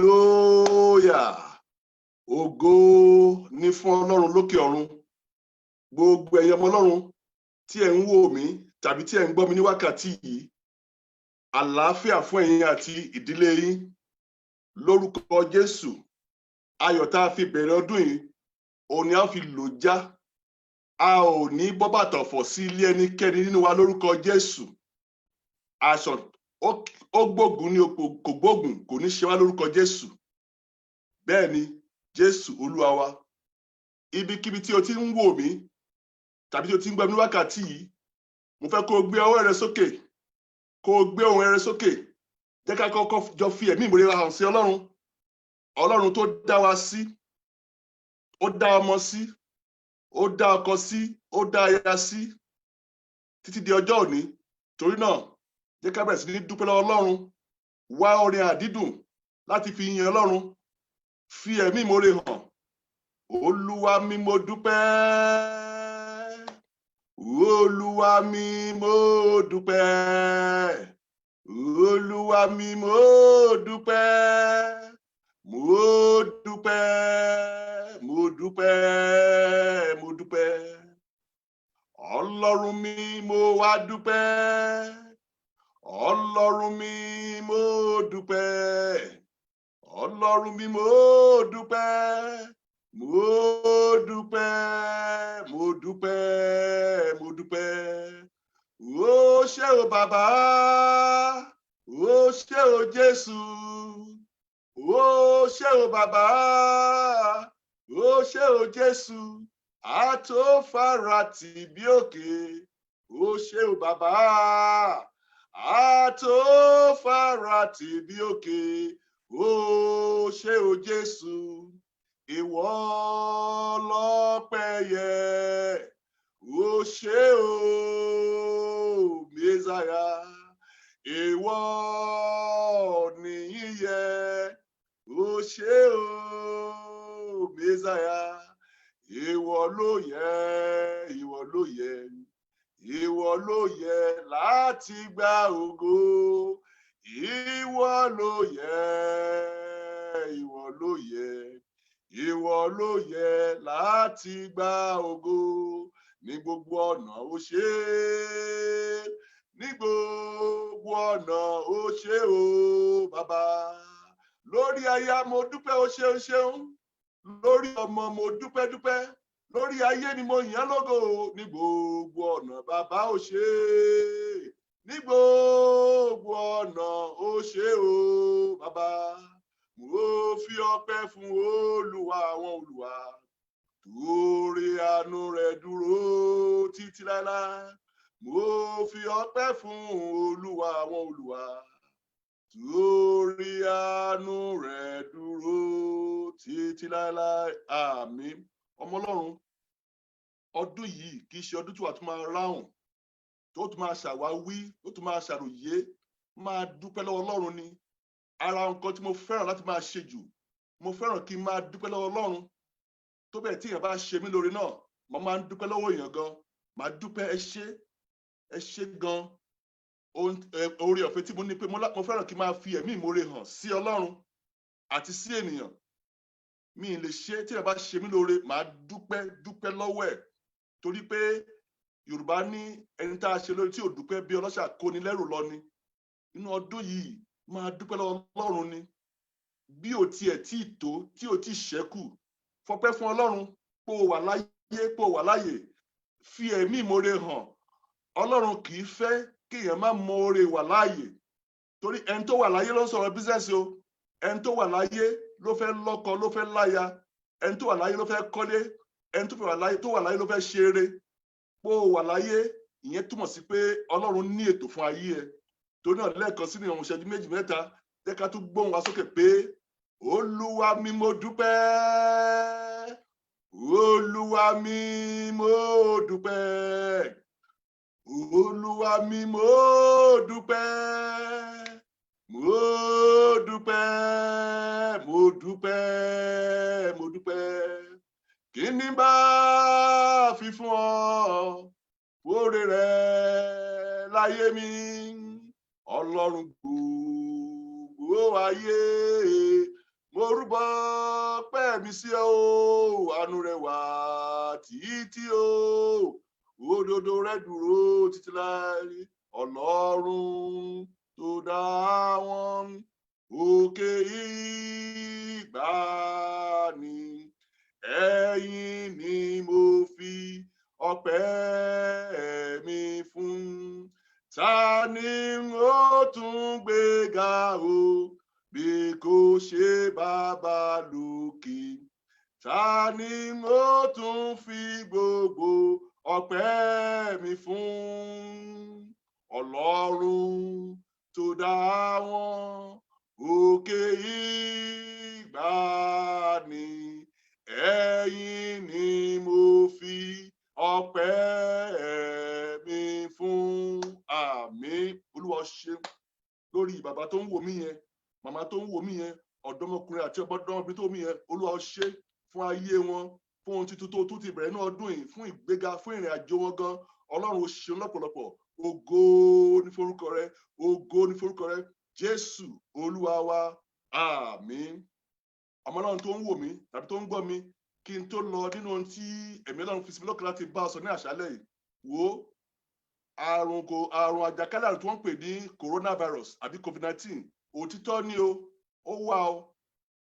Hallelujah! Ògo ní fún Ọlọ́run lókè ọ̀run. Gbogbo ẹ̀yin ọmọ Ọlọ́run tí ẹ̀ ń wò mí tàbí tí ẹ̀ ń gbọ́ mi ní wákàtí yìí, àlàáfíà fún ẹ̀yin àti ìdílé yín lórúkọ Jésù. Ayọ̀ tá a fi bẹ̀rẹ̀ ọdún yìí, òun ni a fi lò já. A ò ní bọ́ bàtà ọ̀fọ̀ sí ilé ẹnikẹ́ni nínú wa lórúkọ Jésù. Àìsàn ó gbógun ní kò gbógun kò ní ṣe wá lórúkọ Jésù. Bẹ́ẹ̀ ni, Jésù Olúwa wa. Ibikíbi tí o ti ń wò mí tàbí tí o ti ń gbọ́ mi ní wákàtí yìí, mo fẹ́ kó o gbé ọwọ́ rẹ sókè, kó o gbé ohùn rẹ sókè. Jẹ́ ká kọ́kọ́ jọ fi ẹ̀mí ìmoore wa hàn sí Ọlọ́run. Ọlọ́run tó dá wa sí, ó dá ọmọ sí, ó dá ọkọ sí, ó dá aya sí títí di ọjọ́ òní. Torí náà, jẹ́ ká bẹ̀rẹ̀ sí ní dúpẹ́ lọ́wọ́ Ọlọ́run. Wá orin àdídùn láti fi yin Ọlọ́run, fi ẹ̀mí ìmoore hàn. Olúwa mi, mo dúpẹ́. Olúwa mi, mo dúpẹ́. Olúwa mi, mo dúpẹ́. Mo dúpẹ́, mo dúpẹ́, mo dúpẹ́. Ọlọ́run mi, mo wá dúpẹ́. Ọlọ́run mi, mo dúpẹ́. Ọlọ́run mi, mo dúpẹ́. Mo dúpẹ́, mo dúpẹ́, mo dúpẹ́. Ó ṣé o, bàbá. Ó ṣé o, Jésù. Ó ṣé o, bàbá. Ó ṣé o, Jésù. Àtòfarati bí òkè. Ó ṣé o, bàbá. Àtòfarati bí òkè. Ó ṣé o, Jésù. Ìwọ lọ́pẹ́ yẹ. Ó ṣé o, Mẹ́sáyà. Ìwọ nìyí yẹ. Ó ṣé o, Mẹ́sáyà. Ìwọ ló yẹ, ìwọ ló yẹ, ìwọ ló yẹ láti gba ògo. Ìwọ ló yẹ, ìwọ ló yẹ, ìwọ ló yẹ láti gba ògo. Ní gbogbo ọ̀nà, ó ṣé. Ní gbogbo ọ̀nà, ó ṣé o, bàbá. Lórí aya, mo dúpẹ́, ó ṣeun ṣeun. Lórí ọmọ, mo dúpẹ́ dúpẹ́. Lórí ayé ni mo yàn lógo. Ní gbogbo ọ̀nà, bàbá, ó ṣé. Ní gbogbo ọ̀nà, ó ṣé o, bàbá. Mo fi ọpẹ́ fún Olúwa àwọn olúwa, torí àánú rẹ̀ dúró títí láéláé. Mo fi ọpẹ́ fún Olúwa àwọn olúwa, torí àánú rẹ̀ dúró títí láéláé. Àmín. Ọmọ Ọlọ́run, ọdún yìí kì í ṣe ọdún tí wàá tún máa ráhùn, tó tún máa ṣàwáwí, tó tún máa ṣàròyé. Máa dúpẹ́ lọ́wọ́ Ọlọ́run ni. Ara nǹkan tí mo fẹ́ràn láti máa ṣe jù, mo fẹ́ràn kí n máa dúpẹ́ lọ́wọ́ Ọlọ́run. Tó bẹ́ẹ̀, tí èèyàn bá ṣe mí lóore náà, mo máa ń dúpẹ́ lọ́wọ́ èèyàn gan. Màá dúpẹ́, ẹ ṣé, ẹ ṣé gan. Oore ọ̀fẹ́ tí mo ní pé mo fẹ́ràn kí n máa fi ẹ̀mí ìmoore hàn sí Ọlọ́run àti sí ènìyàn. Mi ì lè ṣe tí èèyàn bá ṣe mí lóore, màá dúpẹ́ dúpẹ́ lọ́wọ́ ẹ̀, torí pé Yorùbá ní ẹni tá a ṣe lóore tí ò dúpẹ́, bí ọlọ́ṣà kóni lẹ́rù lọ ni. Inú ọdún yìí, máa dúpẹ́ lọ́wọ́ Ọlọ́run ni. Bí ò tiẹ̀ tí ì tó, tí ò tí ì ṣẹ́kù, fọpẹ́ fún Ọlọ́run pé o wà láyé, pé o wà láyè. Fi ẹ̀mí ìmoore hàn. Ọlọ́run kì í fẹ́ kéèyàn má mọ oore wà láàyè, torí ẹni tó wà láyé ló ń sọ̀rọ̀ business o. Ẹni tó wà láyé ló fẹ́ lọ́kọ, ló fẹ́ láya. Ẹni tó wà láyé ló fẹ́ kọ́lé. Ẹni tó wà láyé ló fẹ́ ṣeré. Pé o wà láyé, ìyẹn túmọ̀ sí pé Ọlọ́run ní ètò fún ayé ẹ. Torí náà, lẹ́ẹ̀kan sínú ìwọ̀n ìṣẹ́jú 2 mẹ́ta, jẹ́ ká tún gbóhùn wa sókè pé, Olúwa mi, mo dúpẹ́. Olúwa mi, mo dúpẹ́. Olúwa mi, mo dúpẹ́. Mo dúpẹ́, mo dúpẹ́, mo dúpẹ́. Kí ni bá fi fún ọ fóore rẹ láyé mi, Ọlọ́run gbogbo ayé. Mo rúbọ ọpẹ́ mi sí ọ o, àánú rẹ wà títí o, òdodo rẹ dúró títí láé. Ọlọ́run tó dá wọn òkè ìgbàanì, ẹ̀yin ni mo fi ọpẹ́ mi fún. Ta ni ó tún gbé ga o, bí kò ṣe Bàbá lókè? Ta ni ó tún fi gbogbo ọpẹ́ mi fún? Ọlọ́run tó dá wọn òkè ìgbàanì, ẹ̀yin ni mo fi ọpẹ́ mi fún. Àmín. Olúwa ṣe lórí bàbá tó ń wò mí yẹn, màmá tó ń wò mí yẹn, ọ̀dọ́mọkùnrin àti ọ̀dọ́mọbìnrin tó wò mí yẹn. Olúwa ṣe fún ayé wọn, fún ohun tuntun tó tún ti bẹ̀rẹ̀ ní ọdún yìí, fún ìgbéga, fún ìrìn àjò wọn gan. Ọlọ́run, ó ṣeun lọ́pọ̀lọpọ̀. Ògo ní forúkọ rẹ, ògo ní forúkọ rẹ, Jésù Olúwa wa. Àmín. Ọmọ Ọlọ́run tó ń wò mí tàbí tó ń gbọ́ mi, kí n tó lọ nínú ohun tí ẹ̀mí Ọlọ́run fi sí mi lọ́kàn láti bá ọ sọ ní àṣálẹ̀ yìí, wò ó, àrùn kò àrùn àjàkálẹ̀ àrùn tí wọ́n ń pè ní coronavirus àbí COVID-19, òtítọ́ ni o, ó wà o.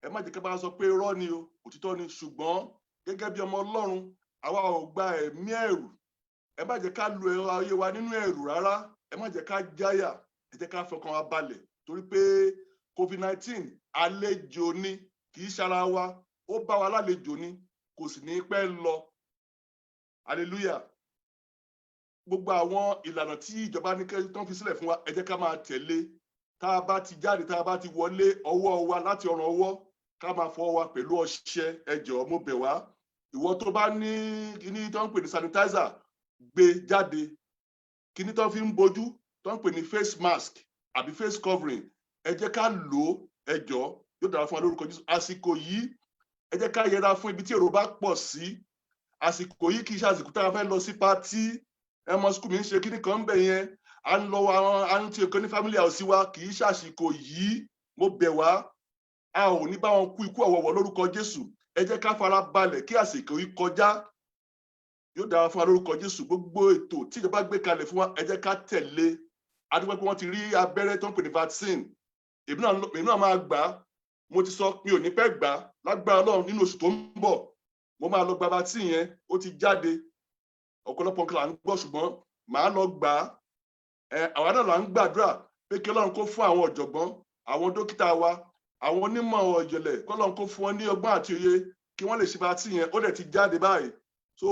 Ẹ má jẹ́ ká bá sọ pé irọ́ ni o, òtítọ́ ni. Ṣùgbọ́n gẹ́gẹ́ bí ọmọ Ọlọ́run, àwa ò gba ẹ̀mí ẹ̀rù. Ẹ má jẹ́ ká lu ẹ̀rọ ayé wa nínú ẹ̀rù rárá. Ẹ má jẹ́ ká jáyà, ẹ jẹ́ ká fọkàn wa balẹ̀, torí pé COVID-19 àlejò ni, kì í ṣara wa. Ó bá wa lálejò ni, kò sì ní pẹ́ lọ. Hallelujah. Gbogbo àwọn ìlànà tí ìjọba ní kẹ́ tán fi sílẹ̀ fún wa, ẹ jẹ́ ká máa tẹ̀lé. Tá a bá ti jáde, tá a bá ti wọlé, ọwọ́ wa láti ọrùn ọwọ́, ká máa fọwọ́ wa pẹ̀lú ọṣẹ. Ẹ jọ̀ọ́, mo bẹ̀ wá. Ìwọ tó bá ní kíní tó ń pè ní sanitizer, gbé jáde. Kíní tó fi ń bojú, tó ń pè ní face mask àbí face covering, ẹ jẹ́ ká lò ó. Ẹ jọ̀ọ́, yóò dára fún wa lórúkọ Jésù. Àsìkò yìí, ẹ jẹ́ ká yẹra fún ibi tí èrò bá pọ̀ sí. Àsìkò yìí kì í ṣe àsìkò tá a fẹ́ lọ sí party. Ẹ mọ school mi ń ṣe kíní kan ń bẹ̀ yẹn, à ń lọ, à ń ṣe kan ní family house wa. Kì í ṣàsìkò yìí. Mo bẹ̀ wá, a ò ní bá wọn kú ikú ọ̀wọ̀wọ̀ lórúkọ Jésù. Ẹ jẹ́ ká fara balẹ̀ kí àsìkò yìí kọjá. Yóò dára fún wa lórúkọ Jésù. Gbogbo ètò tí ìjọba gbé kalẹ̀ fún wa, ẹ jẹ́ ká tẹ̀lé. Adúpẹ́ pé wọ́n ti rí abẹ́rẹ́ tó ń pè ní vaccine. Èmi náà máa gbà á. Mo ti sọ, mi ò ní pẹ́ gbà á. Lágbára Ọlọ́run, nínú oṣù tó ń bọ̀, mo máa lọ gba vaccine yẹn. Ó ti jáde, ọ̀pọ̀lọpọ̀ nǹkan là ń gbọ́, ṣùgbọ́n màá lọ gbà á. Ẹ àwa náà là ń gbàdúrà pé kí Ọlọ́run kó fún àwọn ọ̀jọ̀gbọ́n, àwọn dókítà wa, àwọn onímọ̀ ìjìnlẹ̀, kí Ọlọ́run kó fún wọn ní ọgbọ́n àti òye kí wọ́n lè ṣe vaccine yẹn. Ó dẹ̀ ti jáde báyìí. So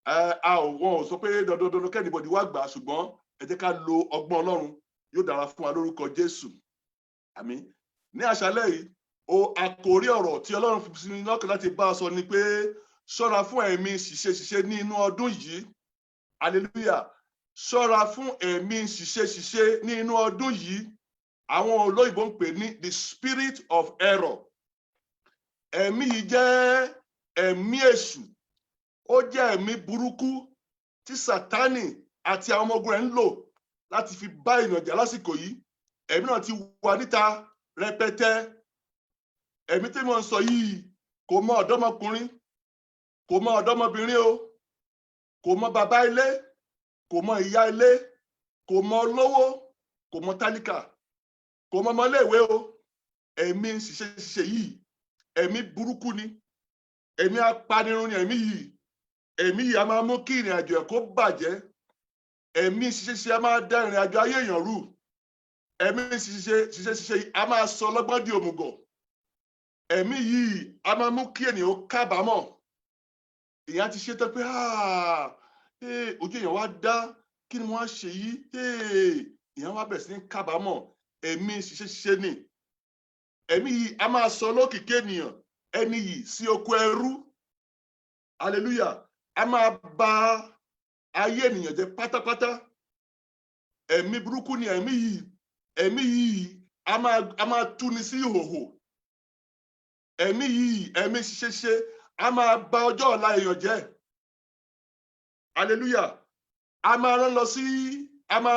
ẹ a ò wọn ò sọ pé dandan dandan kí anybody wá gbà á, ṣùgbọ́n ẹ jẹ́ ká lo ọgbọ́n Ọlọ́run. Yóò dára fún wa lórúkọ Jésù. Àmín. Ní àṣálẹ́ yìí o, àkòrí ọ̀rọ̀ tí Ọlọ́run fi sí mi lọ́kàn láti bá a sọ ni pé ṣọ́ra fún ẹ̀mí ṣìṣe ṣìṣe ní inú ọdún yìí. Hallelujah. Ṣọ́ra fún ẹ̀mí ṣìṣe ṣìṣe ní inú ọdún yìí. Àwọn olóyìnbó ń pè ní the spirit of error. Ẹ̀mí yìí jẹ́ ẹ̀mí èṣù, ó jẹ́ ẹ̀mí burúkú tí Sátánì àti àwọn ọmọ ogun rẹ̀ ń lò láti fi bá èèyàn jà lásìkò yìí. Ẹ̀mí náà ti wà níta rẹpẹtẹ. Ẹ̀mí tí mo ń sọ yìí kò mọ ọ̀dọ́mọkùnrin, kò mọ ọ̀dọ́mọbìnrin o, kò mọ bàbá ilé, kò mọ ìyá ilé, kò mọ olówó, kò mọ tálíkà, kò mọ ọmọléèwé o. Ẹ̀mí ṣiṣẹ́ ṣiṣẹ́ yìí, ẹ̀mí burúkú ni, ẹ̀mí apanirun ni ẹ̀mí yìí. Ẹ̀mí yìí a máa mú kí ìrìn àjò ẹ̀ kó bàjẹ́. Ẹ̀mí ṣiṣẹ́ ṣiṣẹ́ a máa dá ìrìn àjò ayé èèyàn rú. Ẹ̀mí ṣiṣẹ́ ṣiṣẹ́ ṣiṣẹ́ yìí a máa sọ ọlọ́gbọ́n di òmùgọ̀. Ẹ̀mí yìí a máa mú kí ènìyàn kábàámọ̀. Èèyàn ti ṣe tán pé ojú èèyàn wá dá, kí ni wọ́n á ṣe yìí? Èèyàn wá bẹ̀rẹ̀ sí ní kábàámọ̀. Ẹ̀mí ṣiṣẹ́ ṣiṣẹ́ ni. Ẹ̀mí yìí a máa sọ lókìkí ènìyàn ẹni yìí sí oko ẹrú. Hallelujah. A máa bà ayé ènìyàn jẹ́ pátápátá. Ẹ̀mí burúkú ni ẹ̀mí yìí. Ẹ̀mí yìí a máa túni sí ìhòhò. Ẹ̀mí yìí, ẹ̀mí ṣiṣẹ́ ṣiṣẹ́, a máa bà ọjọ́ ọ̀la èèyàn jẹ́. Hallelujah. A máa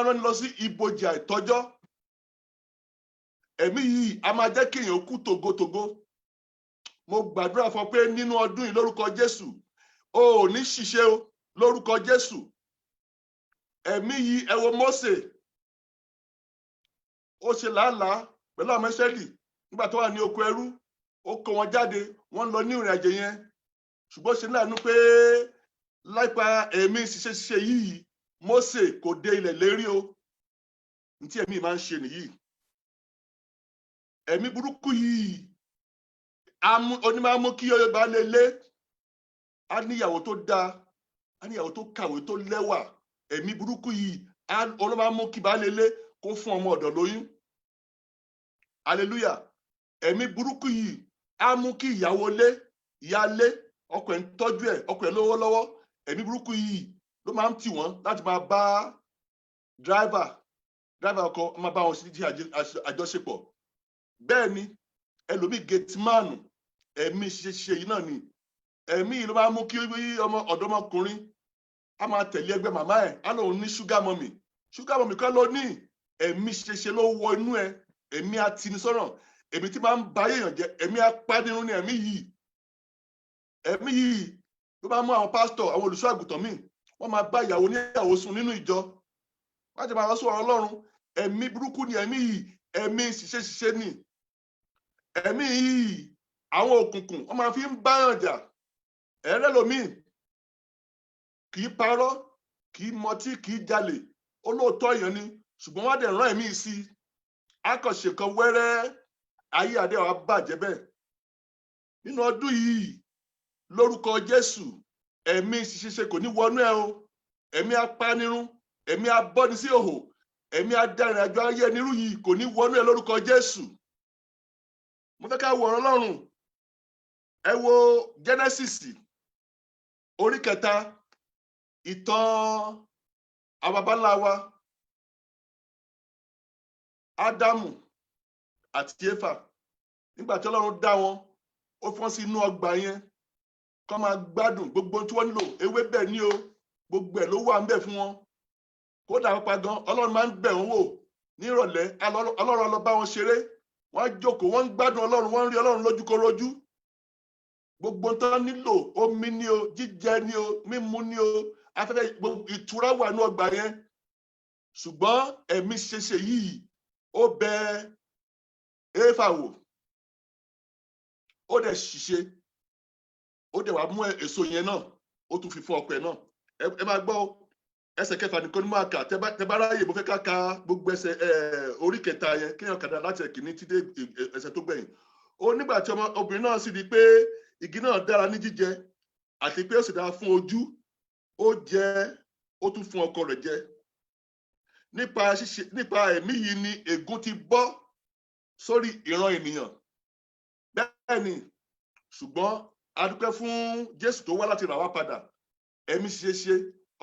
rán lọ sí ibojì àìtọ́jọ́. Ẹ̀mí yìí a máa jẹ́ kí èèyàn kú tògótògó. Mo gbàdúrà fún ọ pé nínú ọdún yìí, lórúkọ Jésù, o ò ní ṣìṣe o, lórúkọ Jésù. Ẹ̀mí yìí, ẹ wo Mósè, ó ṣe làálàá pẹ̀lú àwọn Ísírẹ́lì nígbà tó wà ní oko ẹrú. Ó kó wọn jáde, wọ́n lọ ní ìrìn àjò yẹn, ṣùgbọ́n ṣe láàánú pé láìpa ẹ̀mí ṣiṣẹ́ ṣiṣẹ́ yìí, Mósè kò dé ilẹ̀ lérí o. Ní tí ẹ̀mí máa ń ṣe nìyí. Ẹ̀mí burúkú yìí oní máa mú kí ọba lè lé á níyàwó tó dáa, á níyàwó tó kàwé, tó lẹ́wà. Ẹ̀mí burúkú yìí ló máa mú kí baálé lé kó fún ọmọ ọ̀dọ̀ lóyún. Hallelujah. Ẹ̀mí burúkú yìí á mú kí ìyàwó lé, ìyá lé, ọkọ ẹ̀ ń tọ́jú ẹ̀, ọkọ ẹ̀ lówó lọ́wọ́. Ẹ̀mí burúkú yìí ló máa ń tì wọ́n láti máa bá driver ọkọ máa bá wọn ṣe àjọṣepọ̀. Bẹ́ẹ̀ ni ẹlòmíì, gateman, ẹ̀mí ṣiṣẹ́ yìí náà ni. Ẹ̀mí yìí ló máa ń mú kí ọmọ ọ̀dọ́mọkùnrin á máa tẹ̀lé ẹgbẹ́ màmá ẹ̀, á lóun ní sugar mummy. Sugar mummy kọ́ ló ní, ẹ̀mí ṣeṣe ló wọ inú ẹ̀. Ẹ̀mí atinisọ́nà, ẹ̀mí tí máa ń ba èèyàn jẹ́, ẹ̀mí apánirun ni ẹ̀mí yìí. Ẹ̀mí yìí ló máa ń mú àwọn pásítọ̀, àwọn olùṣọ́ àgùntàn míì, wọ́n máa bá ìyàwó níyàwó sùn nínú ìjọ, wọ́n á ti máa wá sọ̀rọ̀ Ọlọ́run. Ẹ̀mí burúkú ni ẹ̀mí yìí. Ẹ̀mí ṣiṣẹ́ ṣiṣẹ́ ni ẹ̀mí yìí. Àwọn òkùnkùn, wọ́n máa fi ń báyàn jà. Ẹ̀rẹ́ lomi kì í parọ́, kì í mọtí, kì í jalè, olóòótọ́ èèyàn ni, ṣùgbọ́n wọ́n á dẹ̀ rán ẹ̀mí sí i, á kàn ṣe kan wẹ́rẹ́, ayé àdé wa bàjẹ́ bẹ́ẹ̀. Nínú ọdún yìí, lórúkọ Jésù, ẹ̀mí ṣiṣẹ́ kò ní wọnú ẹ o. Ẹ̀mí apánirun, ẹ̀mí abọ́ni sí òhò, ẹ̀mí adárin àjò ayé nírú yìí kò ní wọnú ẹ lórúkọ Jésù. Mo fẹ́ ká wo ọ̀rọ̀ Ọlọ́run. Ẹ wo Genesis orí 3, ìtàn àwọn baba ńlá wa Ádámù àti Éfà. Nígbà tí Ọlọ́run dá wọn, ó fọ́n sí inú ọgbà yẹn kó máa gbádùn gbogbo tí wọ́n nílò. Ewébẹ̀ ní o, gbogbo ẹ̀ ló wà ń bẹ̀ fún wọn. Kódà pápá gan, Ọlọ́run máa ń bẹ̀ wọ́n wò ní ìrọ̀lẹ́. Ọlọ́run lọ bá wọn ṣeré, wọ́n á jókòó, wọ́n ń gbádùn Ọlọ́run, wọ́n ń rí Ọlọ́run lójúkorojú. Gbogbo tó nílò, omi ní o, jíjẹ ní o, mímu ní o, afẹ́fẹ́, gbogbo ìtura wà ní ọgbà yẹn. Ṣùgbọ́n ẹ̀mí ṣeṣe yìí, ó bẹ Éfà wò, ó dẹ̀ ṣìṣe, ó dẹ̀ wá mú èso yẹn náà, ó tún fi fún ọkọ ẹ̀ náà. Ẹ máa gbọ́, ẹsẹ̀ 6 nìkan ní máa kà. Tẹ bá ráyè, mo fẹ́ ká ka gbogbo ẹsẹ̀ orí 3 yẹn, kéèyàn kàdá láti ẹ̀kíní títí ẹsẹ̀ tó gbẹ̀yìn. Ó nígbà tí ọmọ obìnrin náà sì di pé igi náà dára ní jíjẹ àti pé ó sì dára fún ojú, ó jẹ, ó tún fún ọkọ rẹ̀ jẹ. Nípa ṣíṣe, nípa ẹ̀mí yìí ni ègún ti bọ́ sórí ìran ènìyàn. Bẹ́ẹ̀ ni, ṣùgbọ́n a dúpẹ́ fún Jésù tó wá láti rà wá padà. Ẹ̀mí ṣe ṣe,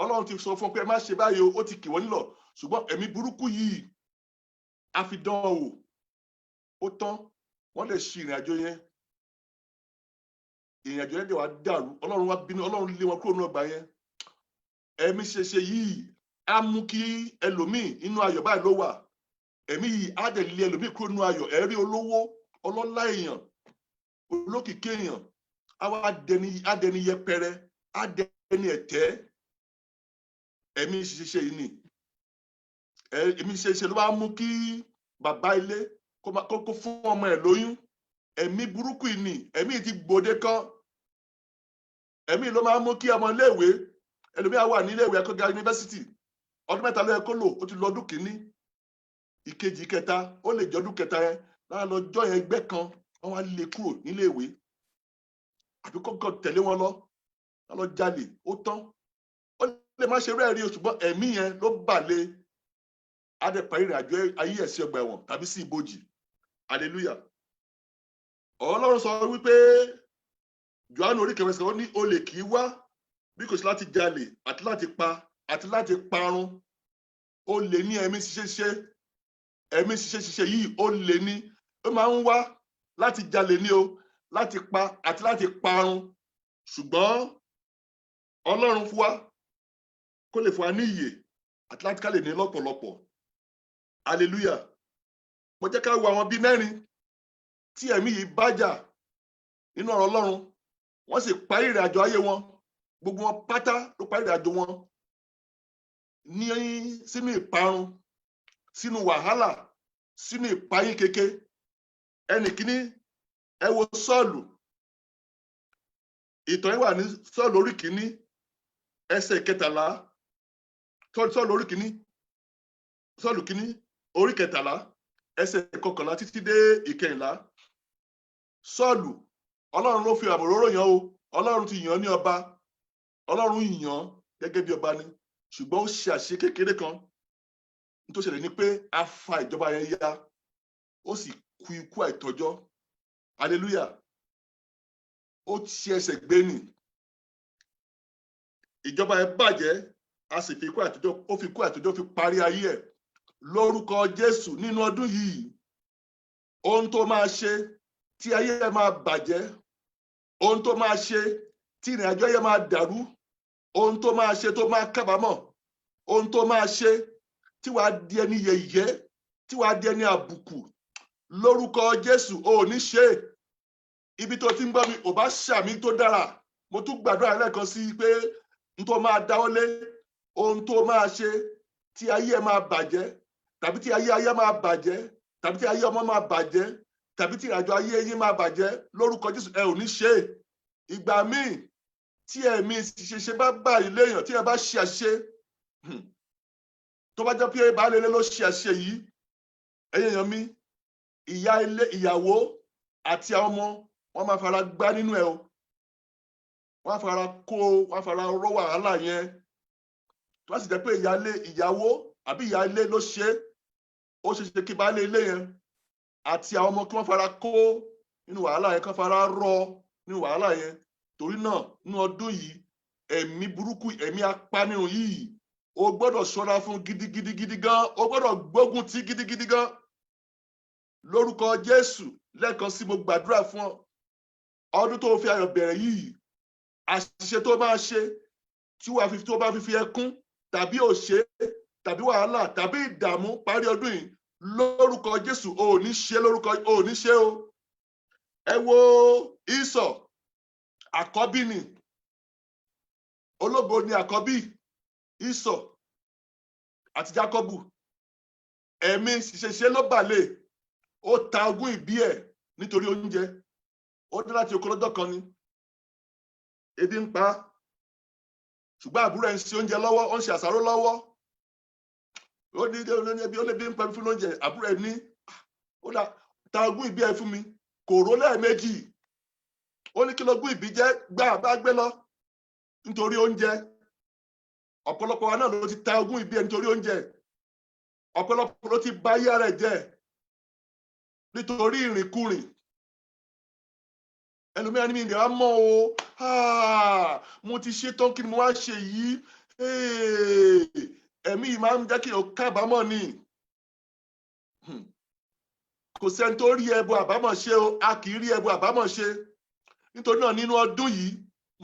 Ọlọ́run ti sọ fún pé ẹ má ṣe báyìí o, ó ti kì wọ́n nílọ̀, ṣùgbọ́n ẹ̀mí burúkú yìí a fi dán an wò, ó tán, wọ́n lè ṣe ìrìn àjò yẹn. Ìrìn àjò yẹn dẹ̀ wá dàrú. Ọlọ́run wá bínú, Ọlọ́run lé wọn kúrò ní ọgbà yẹn. Ẹ̀mí ṣe ṣe yìí á mú kí ẹlòmíì, inú ayọ̀ báyìí ló wà, ẹ̀mí yìí á dẹ̀ lé ẹlòmíì kúrò nínú ayọ̀. Ẹ̀rí olówó, ọlọ́lá èèyàn, olókìkí èèyàn, á wá dẹni, á dẹni yẹpẹrẹ, á dẹni ẹ̀tẹ́. Ẹ̀mí ṣiṣẹ́ yìí ni. Ẹ̀mí ṣiṣẹ́ ló bá mú kí bàbá ilé kó fún ọmọ ẹ̀ lóyún. Ẹ̀mí burúkú yìí ni. Ẹ̀mí yìí ti gbòde kan. Ẹ̀mí ló máa ń mú kí ọmọ iléèwé ẹlòmíà wà ní iléèwé ẹ̀kọ́ gíga yunifásitì, ọdún 3 ló yẹ kó lò, ó ti lọ ọdún kìíní, ìkejì, ìkẹta. Ó lè jẹ́ ọdún kẹta yẹn lára lọ́jọ́ yẹn, ẹgbẹ́ kan, wọ́n wá lé kúrò níléèwé, àbí kọ́kọ́ tẹ̀lé wọn lọ, wọ́n lọ jalè, ó tán. Ó lè má ṣe rẹ́ẹ̀rí o, ṣùgbọ́n ẹ̀mí yẹn ló bà lé, á dẹ̀ parí ìrìn àjò ayé ẹ̀ sí ọgbà ẹ̀wọ̀n tàbí sí ibojì. Hallelujah. Ọlọ́run sọ wípé, Jòhánù orí 9, ó ní olè kì í wá bí kò sí láti jalè àti láti pa àti láti parun. Olè ní ẹ̀mí ṣiṣẹ́ ṣiṣẹ́. Ẹ̀mí ṣiṣẹ́ ṣiṣẹ́ yìí, olè ní. Ó máa ń wá láti jalè ní o, láti pa àti láti parun, ṣùgbọ́n Ọlọ́run fún wa kó lè fún wa ní ìyè àti láti ká lè ní lọ́pọ̀lọpọ̀. Hallelujah. Mo jẹ́ ká wo àwọn bíi mẹ́rin tí ẹ̀mí yìí bá jà nínú ọ̀rọ̀ Ọlọ́run. Wọ́n sì parí ìrìn àjò ayé wọn. Gbogbo wọn pátá ló parí ìrìn àjò wọn ní sínú ìparun, sínú wàhálà, sínú ìpayín keke. Ẹnì kíní, ẹ wo Sọ́ọ̀lù. Ìtàn yìí wà ní Sọ́ọ̀lù orí kìíní, ẹsẹ̀ 13. Sọ́ọ̀lù orí kìíní, Sọ́ọ̀lù kìíní orí 13, ẹsẹ̀ 11 títí dé 14. Sọ́ọ̀lù, Ọlọ́run ló fi àmì òróró yàn o. Ọlọ́run ti yàn án ní ọba. Ọlọ́run yàn án gẹ́gẹ́ bí ọba ni, ṣùgbọ́n ó ṣe àṣìṣe kékeré kan. Ní tó ṣẹlẹ̀ ni pé a fa ìjọba yẹn ya, ó sì kú ikú àìtọ́jọ́. Hallelujah! Ó ti ẹsẹ̀ gbé nì, ìjọba yẹn bàjẹ́, a sì fi ikú àìtọ́jọ́, ó fi ikú àìtọ́jọ́ fi parí ayé ẹ̀. Lórúkọ Jésù, nínú ọdún yìí, ohun tó máa ṣe tí ayé ẹ máa bàjẹ́, ohun tó máa ṣe tí ìrìn àjò ayé máa dàrú, ohun tó máa ṣe tó máa kábàámọ̀, ohun tó máa ṣe tí wàá di ẹni yẹ̀yẹ́, tí wàá di ẹni àbùkù, lórúkọ Jésù, ò ní ṣe. Ibi tó ti ń gbọ́ mi, ò bá ṣàmì tó dára. Mo tún gbàdúrà lẹ́ẹ̀kan sí i pé n tó máa dáwọ́lé, ohun tó máa ṣe tí ayé ẹ máa bàjẹ́, tàbí tí ayé ayé máa bàjẹ́, tàbí tí ayé ọmọ máa bàjẹ́, tàbí tí ìrìnàjò ayé yín máa bàjẹ́, lórúkọ Jésù, ẹ ò ní ṣe. Ìgbà míì tí ẹ̀mí ṣiṣẹ́ bá bá ilé èèyàn, tí ẹ bá ṣe àṣìṣe, tó bá jẹ́ pé baálé ilé ló ṣe àṣìṣe yìí, ẹ̀yin èèyàn mi, ìyá ilé, ìyàwó àti àwọn ọmọ wọn máa fara gbá nínú ẹ o. Wọn á fara kó, wọn á fara rọ wàhálà yẹn. Tó bá sì jẹ́ pé ìyáálé, ìyàwó àbí ìyá ilé ló ṣe é, ó ṣe ṣe kí baálé ilé yẹn àti àwọn ọmọ kí wọ́n fara kó nínú wàhálà yẹn, kí wọ́n fara rọ nínú wàhálà yẹn. Torí náà, nínú ọdún yìí, ẹ̀mí burúkú, ẹ̀mí apanirun yìí, o gbọ́dọ̀ ṣọ́ra fún gidigidi gan. O gbọ́dọ̀ gbógun ti gidigidi gan. Lórúkọ Jésù, lẹ́ẹ̀kan sí, mo gbàdúrà fún ọ. Ọdún tó fi ayọ̀ bẹ̀rẹ̀ yìí, àṣìṣe tó máa ṣe tí wàá fi tó bá fi ẹkún tàbí òṣè tàbí wàhálà tàbí ìdààmú parí ọdún yìí, lórúkọ Jésù, o ò ní ṣe. Lórúkọ, o ò ní ṣe o. Ẹ wo Ísọ̀, àkọ́bí ni, ológo ni àkọ́bí, Ísọ̀ àti Jákọ́bù. Ẹ̀mí ṣiṣẹ́ ló bàlẹ̀, ó ta ogún ìbí ẹ̀ nítorí oúnjẹ. Ó dé láti oko lọ́jọ́ kan ni, ebi ń pa á, ṣùgbọ́n àbúrò ẹ̀ ń ṣe oúnjẹ lọ́wọ́, ó ń ṣe àsáró lọ́wọ́. Ó ní ebi, ó lè bí ń pa fún oúnjẹ. Àbúrò ẹ̀ ní ó dà, ta ogún ìbí ẹ̀ fún mi. Kò rò lẹ́ẹ̀mejì. Ó ní kí lógún ìbí jẹ́? Gbà bá gbé lọ nítorí oúnjẹ. Ọ̀pọ̀lọpọ̀ wa náà ló ti ta ogún ìbí ẹ̀ nítorí oúnjẹ. Ọ̀pọ̀lọpọ̀ ló ti bà ayé ara ẹ̀ jẹ́ nítorí ìrìnkúrìn. Ẹlòmíràn ní mi ìdè wa mọ́ o. Ah, mo ti ṣe tán, kí ni mo wá ṣe yìí? Ẹ̀mí yìí máa ń jẹ́ kí o kábàámọ̀ ni. Kò sẹ́ni tó rí ẹbọ àbámọ̀ ṣe o. A kì í rí ẹbọ àbámọ̀ ṣe. Nítorí náà, nínú ọdún yìí,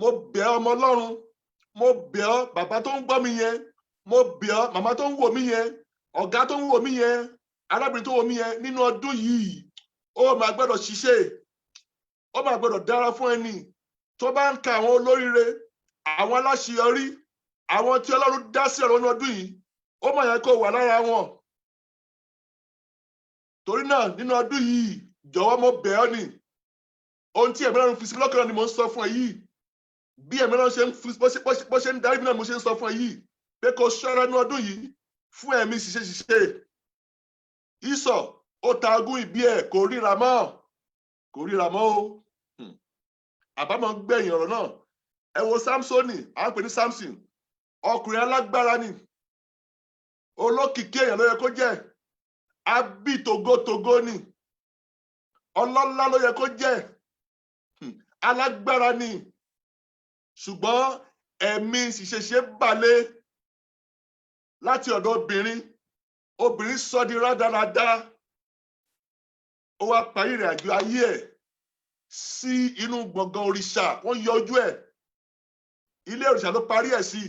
mo bẹ̀ ọ́, ọmọ Ọlọ́run, mo bẹ̀ ọ́, bàbá tó ń gbọ́ mi yẹn, mo bẹ̀ ọ́, màmá tó ń wò mí yẹn, ọ̀gá tó ń wò mí yẹn, arábìnrin tó wò mí yẹn, nínú ọdún yìí, ó máa gbọ́dọ̀ ṣiṣẹ́, ó máa gbọ́dọ̀ dára fún ẹni tó bá ń ka àwọn olóríire, àwọn aláṣeyọrí, àwọn tí Ọlọ́run dá sí ọ̀rọ̀ ní ọdún yìí. Ó mà yẹ kó wà lára wọn. Torí náà, nínú ọdún yìí, jọ̀wọ́, mo bẹ̀ ọ́ ni. Ohun tí ẹ̀mí Ọlọ́run fi sí lọ́kàn ni mò ń sọ fún ẹ yìí. Bí ẹ̀mí Ọlọ́run ṣe ń fi bó ṣe ń darí mi náà mo ṣe ń sọ fún ẹ yìí pé kó ṣọ́ra ní ọdún yìí fún ẹ̀mí ṣiṣẹ́ ṣiṣẹ́. Ísọ̀, ó ta ogún ìbí ẹ̀, kò ríra mọ́, kò ríra mọ́ o. Àbámọ̀ gbẹ̀yìn ọ̀rọ̀ náà. Ẹ wo Samsoni, à ń pè ní Samson. Ọkùnrin alágbára ni, olókìkí èèyàn ló yẹ kó jẹ́, abí togotogo ni, ọlọ́lá ló yẹ kó jẹ́, alágbára ni, ṣùgbọ́n ẹ̀mí ṣiṣẹ́ṣe balẹ̀ láti ọ̀dọ̀ obìnrin. Obìnrin sọ di rádaràda. Ó wá parí ìrìn àjò ayé ẹ̀ sí inú gbọ̀ngàn òrìṣà. Wọ́n yọ ojú ẹ̀, ilé òrìṣà ló parí ẹ̀ sí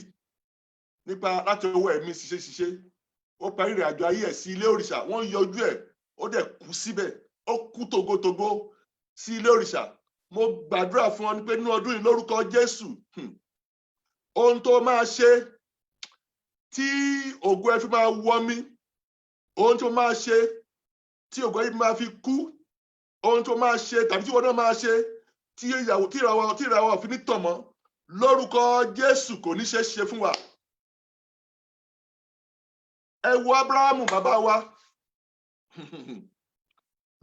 nípa láti ọwọ́ ẹ̀mí ṣiṣẹ́ ṣiṣẹ́. Ó parí ìrìn àjò ayé ẹ̀ sí ilé òrìṣà, wọ́n yọ ojú ẹ̀. Ó dẹ̀ kú síbẹ̀, ó kú togotogo sí ilé òrìṣà. Mo gbàdúrà fún ọ ní pé nínú ọdún yìí, lórúkọ Jésù, ohun tó máa ṣe tí ògo ẹ fi máa wọ mi, ohun tó máa ṣe tí ògo ẹ máa fi kú, ohun tó máa ṣe tàbí tí wọn náà máa ṣe tí ìyàwó tí ìràwọ̀ fi ní tàn mọ́, lórúkọ Jésù, kò ní ṣe é ṣe fún wa. Ẹ wo Abrahamu bàbá wa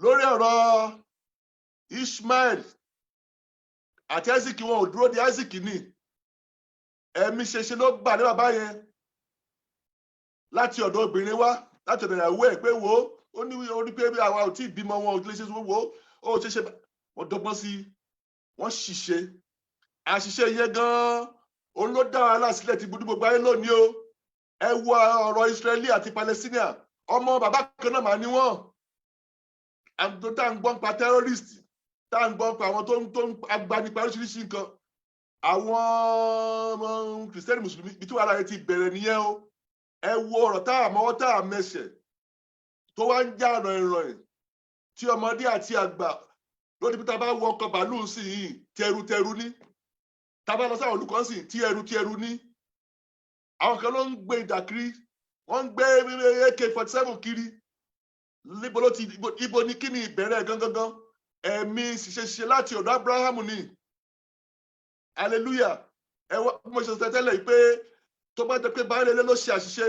lórí ọ̀rọ̀ Ishmael àti Isaac. Wọn ò dúró de Isaac ní ẹ̀mí ṣeṣe ló bà ní bàbá yẹn láti ọ̀dọ̀ obìnrin wá, láti ọ̀dọ̀ ìyàwó ẹ̀, pé wo, ó ní orí pé àwa ò tí ì bímọ, wọn ò lè ṣe, wo, ó ṣe ṣe. Wọ́n dọ́gbọ́n sí, wọ́n ṣìṣe. Àṣìṣe yẹn gan-an òun ló dá wàhálà sílẹ̀ tí gbogbo ayé lónìí o. Ẹ wo ọ̀rọ̀ Israeli àti Palestine, ọmọ bàbá kan náà mà ní wọ́n. Tá à ń gbọ́n pa terrorist, tá à ń gbọ́n pa àwọn tó ń agbanipa oríṣiríṣi nǹkan, àwọn ọmọ Kìrìsìtẹ́nì, Mùsùlùmí, ibi tí wàhálà yẹn ti bẹ̀rẹ̀ nìyẹn o. Ẹ wo ọ̀rọ̀ tá a mọ́wọ́ tá a mẹsẹ̀ tó wá ń já ràìnràìn tí ọmọdé àti àgbà lórí bí tá a bá wọ ọkọ̀ bàálù sí yìí, tẹrutẹru ní. Tá a bá lọ sáwọn olùkọ́ sí, tí ẹrutẹru ní. Àwọn kan ló ń gbé ìdà kiri, wọ́n ń gbé AK-47 kiri. Níbo ló ti, ibo ni, kí ni ìbẹ̀rẹ̀ gangan? Ẹ̀mí ṣiṣẹ́ láti ọ̀dọ̀ Abraham ni. Hallelujah. Ẹ wá bí mo ṣe sọ tẹ́lẹ̀ pé tó bá jẹ́ pé baálé ilé ló ṣe àṣìṣe,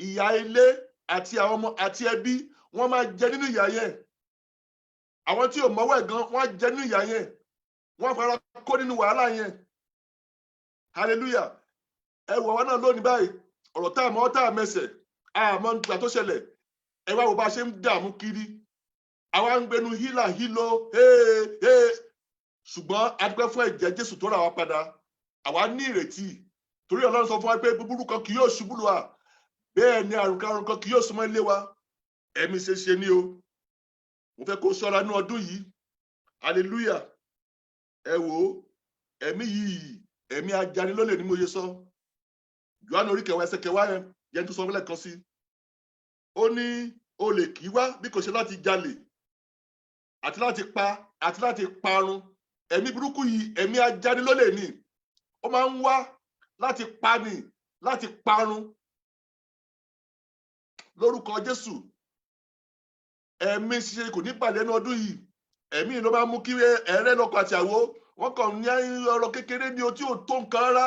ìyá ilé àti àwọn ọmọ àti ẹbí wọ́n máa jẹ nínú ìyà yẹn. Àwọn tí ò mọ́wọ́ ẹ̀ gan, wọ́n á jẹ nínú ìyà yẹn, wọ́n fara kó nínú wàhálà yẹn. Hallelujah. Ẹ wọ̀ wá náà lónìí báyìí, ọ̀rọ̀ tá a mọ̀, tá a mẹsẹ̀, àmọ́ nígbà tó ṣẹlẹ̀. Ẹ wá wo bá a ṣe ń dààmú kiri, àwa ń gbẹnu hílà hílo hee. Ṣùgbọ́n a dúpẹ́ fún ẹ̀jẹ̀ Jésù tó rà wá padà. Àwa ní ìrètí torí Ọlọ́run sọ fún wa pé búburú kan kì yóò ṣubú lù wá, bẹ́ẹ̀ ni àrùn kan kì yóò súnmọ́ ilé wa. Ẹ̀mí ṣe ṣe ní o. Mo fẹ́ kó ṣọ́ra ní ọdún yìí. Hallelujah. Ẹ wò ó, ẹ̀mí yìí, ẹ̀mí ajanilólè ni mo ṣe sọ. Jòhánù orí 10 ẹsẹ̀ 10 yẹn yẹn tó sọ fúnlẹ̀ kan sí, ó ní olè kì í wá bí kò ṣe láti jalè àti láti pa àti láti parun. Ẹ̀mí burúkú yìí, ẹ̀mí ajanilólè ni. Ó máa ń wá láti pani, láti parun. Lórúkọ Jésù, ẹ̀mí ṣiṣẹ́ kò ní balẹ̀ ní ọdún yìí. Ẹ̀mí ló máa mú kí ẹ̀rẹ́ lọ́kọ àti àwo wọ́n kàn ní ọ̀rọ̀ kékeré ní o tí ò tó nǹkan rárá.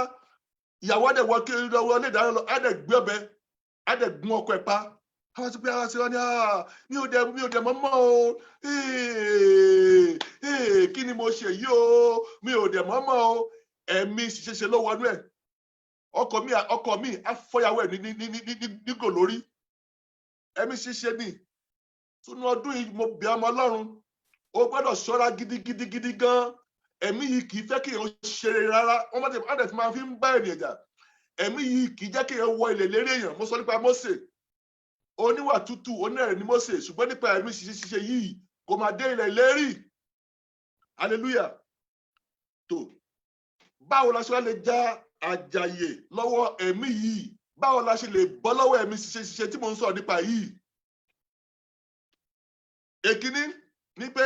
Ìyàwó àdẹ̀ wọ kí wọlé ìdáná lọ, àdẹ̀ gbé ọ̀bẹ, àdẹ̀ gún ọkọ ẹ̀ pa. Àwọn ti pé àwọn ṣe wá ní, Mi ò dẹ̀ mọ́ mọ́ o. Kí ni mo ṣe yìí o? Mi ò dẹ̀ mọ́ mọ́ o." Ẹ̀mí ṣiṣẹ́ ṣe ló wọnú ẹ̀. Ọkọ mi á fọyàwó ẹ̀ ní nígò lórí. Ẹ̀mí ṣiṣẹ́ ni. Sínú ọdún yìí, mo bẹ̀, ọmọ Ọlọ́run, o gbọ́dọ̀ ṣọ́ra gidigidigidi gan. Ẹ̀mí yìí kì í fẹ́ kí èèyàn ṣe rere rárá. Wọ́n má tẹ̀ máa fi ń bá ènìyàn jà. Ẹ̀mí yìí kì í jẹ́ kí èèyàn wọ ilẹ̀ lérí èèyàn. Mo sọ nípa Mósè, oníwà tútù, onírẹ̀lẹ̀ ní Mósè, ṣùgbọ́n nípa ẹ̀mí ṣiṣẹ́ ṣiṣẹ́ yìí, kò máa dé ilẹ̀ lérí. Hallelujah. Tó báwo la ṣe wá lè já àjàyè lọ́wọ́ ẹ̀mí yìí? Báwo la ṣe lè bọ́ lọ́wọ́ ẹ̀mí ṣiṣẹ́ ṣiṣẹ́ tí mo ń sọ̀rọ̀ nípa yìí? Èkíní ni pé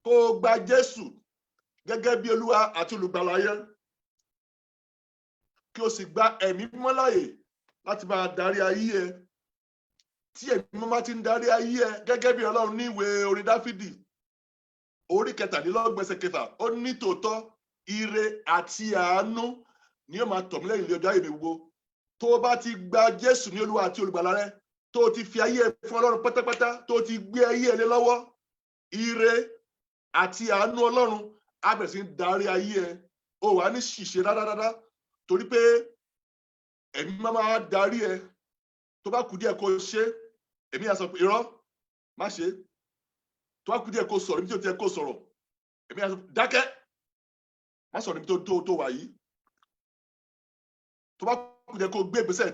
kó o gba Jésù gẹ́gẹ́ bí Olúwa àti Olùgbàlà yẹn, kí o sì gba Ẹ̀mí Mímọ́ láàyè láti máa darí ayé ẹ. Tí Ẹ̀mí Mímọ́ bá ti ń darí ayé ẹ, gẹ́gẹ́ bí Ọlọ́run ní ìwé orin Dáfídì orí 33 ẹsẹ̀ 6, ó ní, "Tòótọ́ ire àti àánú ni yóò máa tọ̀ mí lẹ́yìn ilé ọjọ́ ayé mi gbogbo." Tó o bá ti gba Jésù ní Olúwa àti Olùgbàlà rẹ, tó o ti fi ayé ẹ fún Ọlọ́run pátápátá, tó o ti gbé ayé ẹ lé lọ́wọ́, ire àti àánú Ọlọ́run á bẹ̀rẹ̀ sí í darí ayé ẹ. O wà ní ṣìṣe rárá, torí pé Ẹ̀mí máa darí ẹ. Tó bá kù díẹ̀ kó o ṣe, ẹ̀mí á sọ pé, "Irọ́, má ṣe." Tó bá kù díẹ̀ kó sọ̀rọ̀ níbi tí o ti yẹ kó sọ̀rọ̀, ẹ̀mí á sọ, "Dákẹ́, má sọ̀rọ̀ níbi tó wà yìí." Tó bá kù díẹ̀ kó gbé ìgbésẹ̀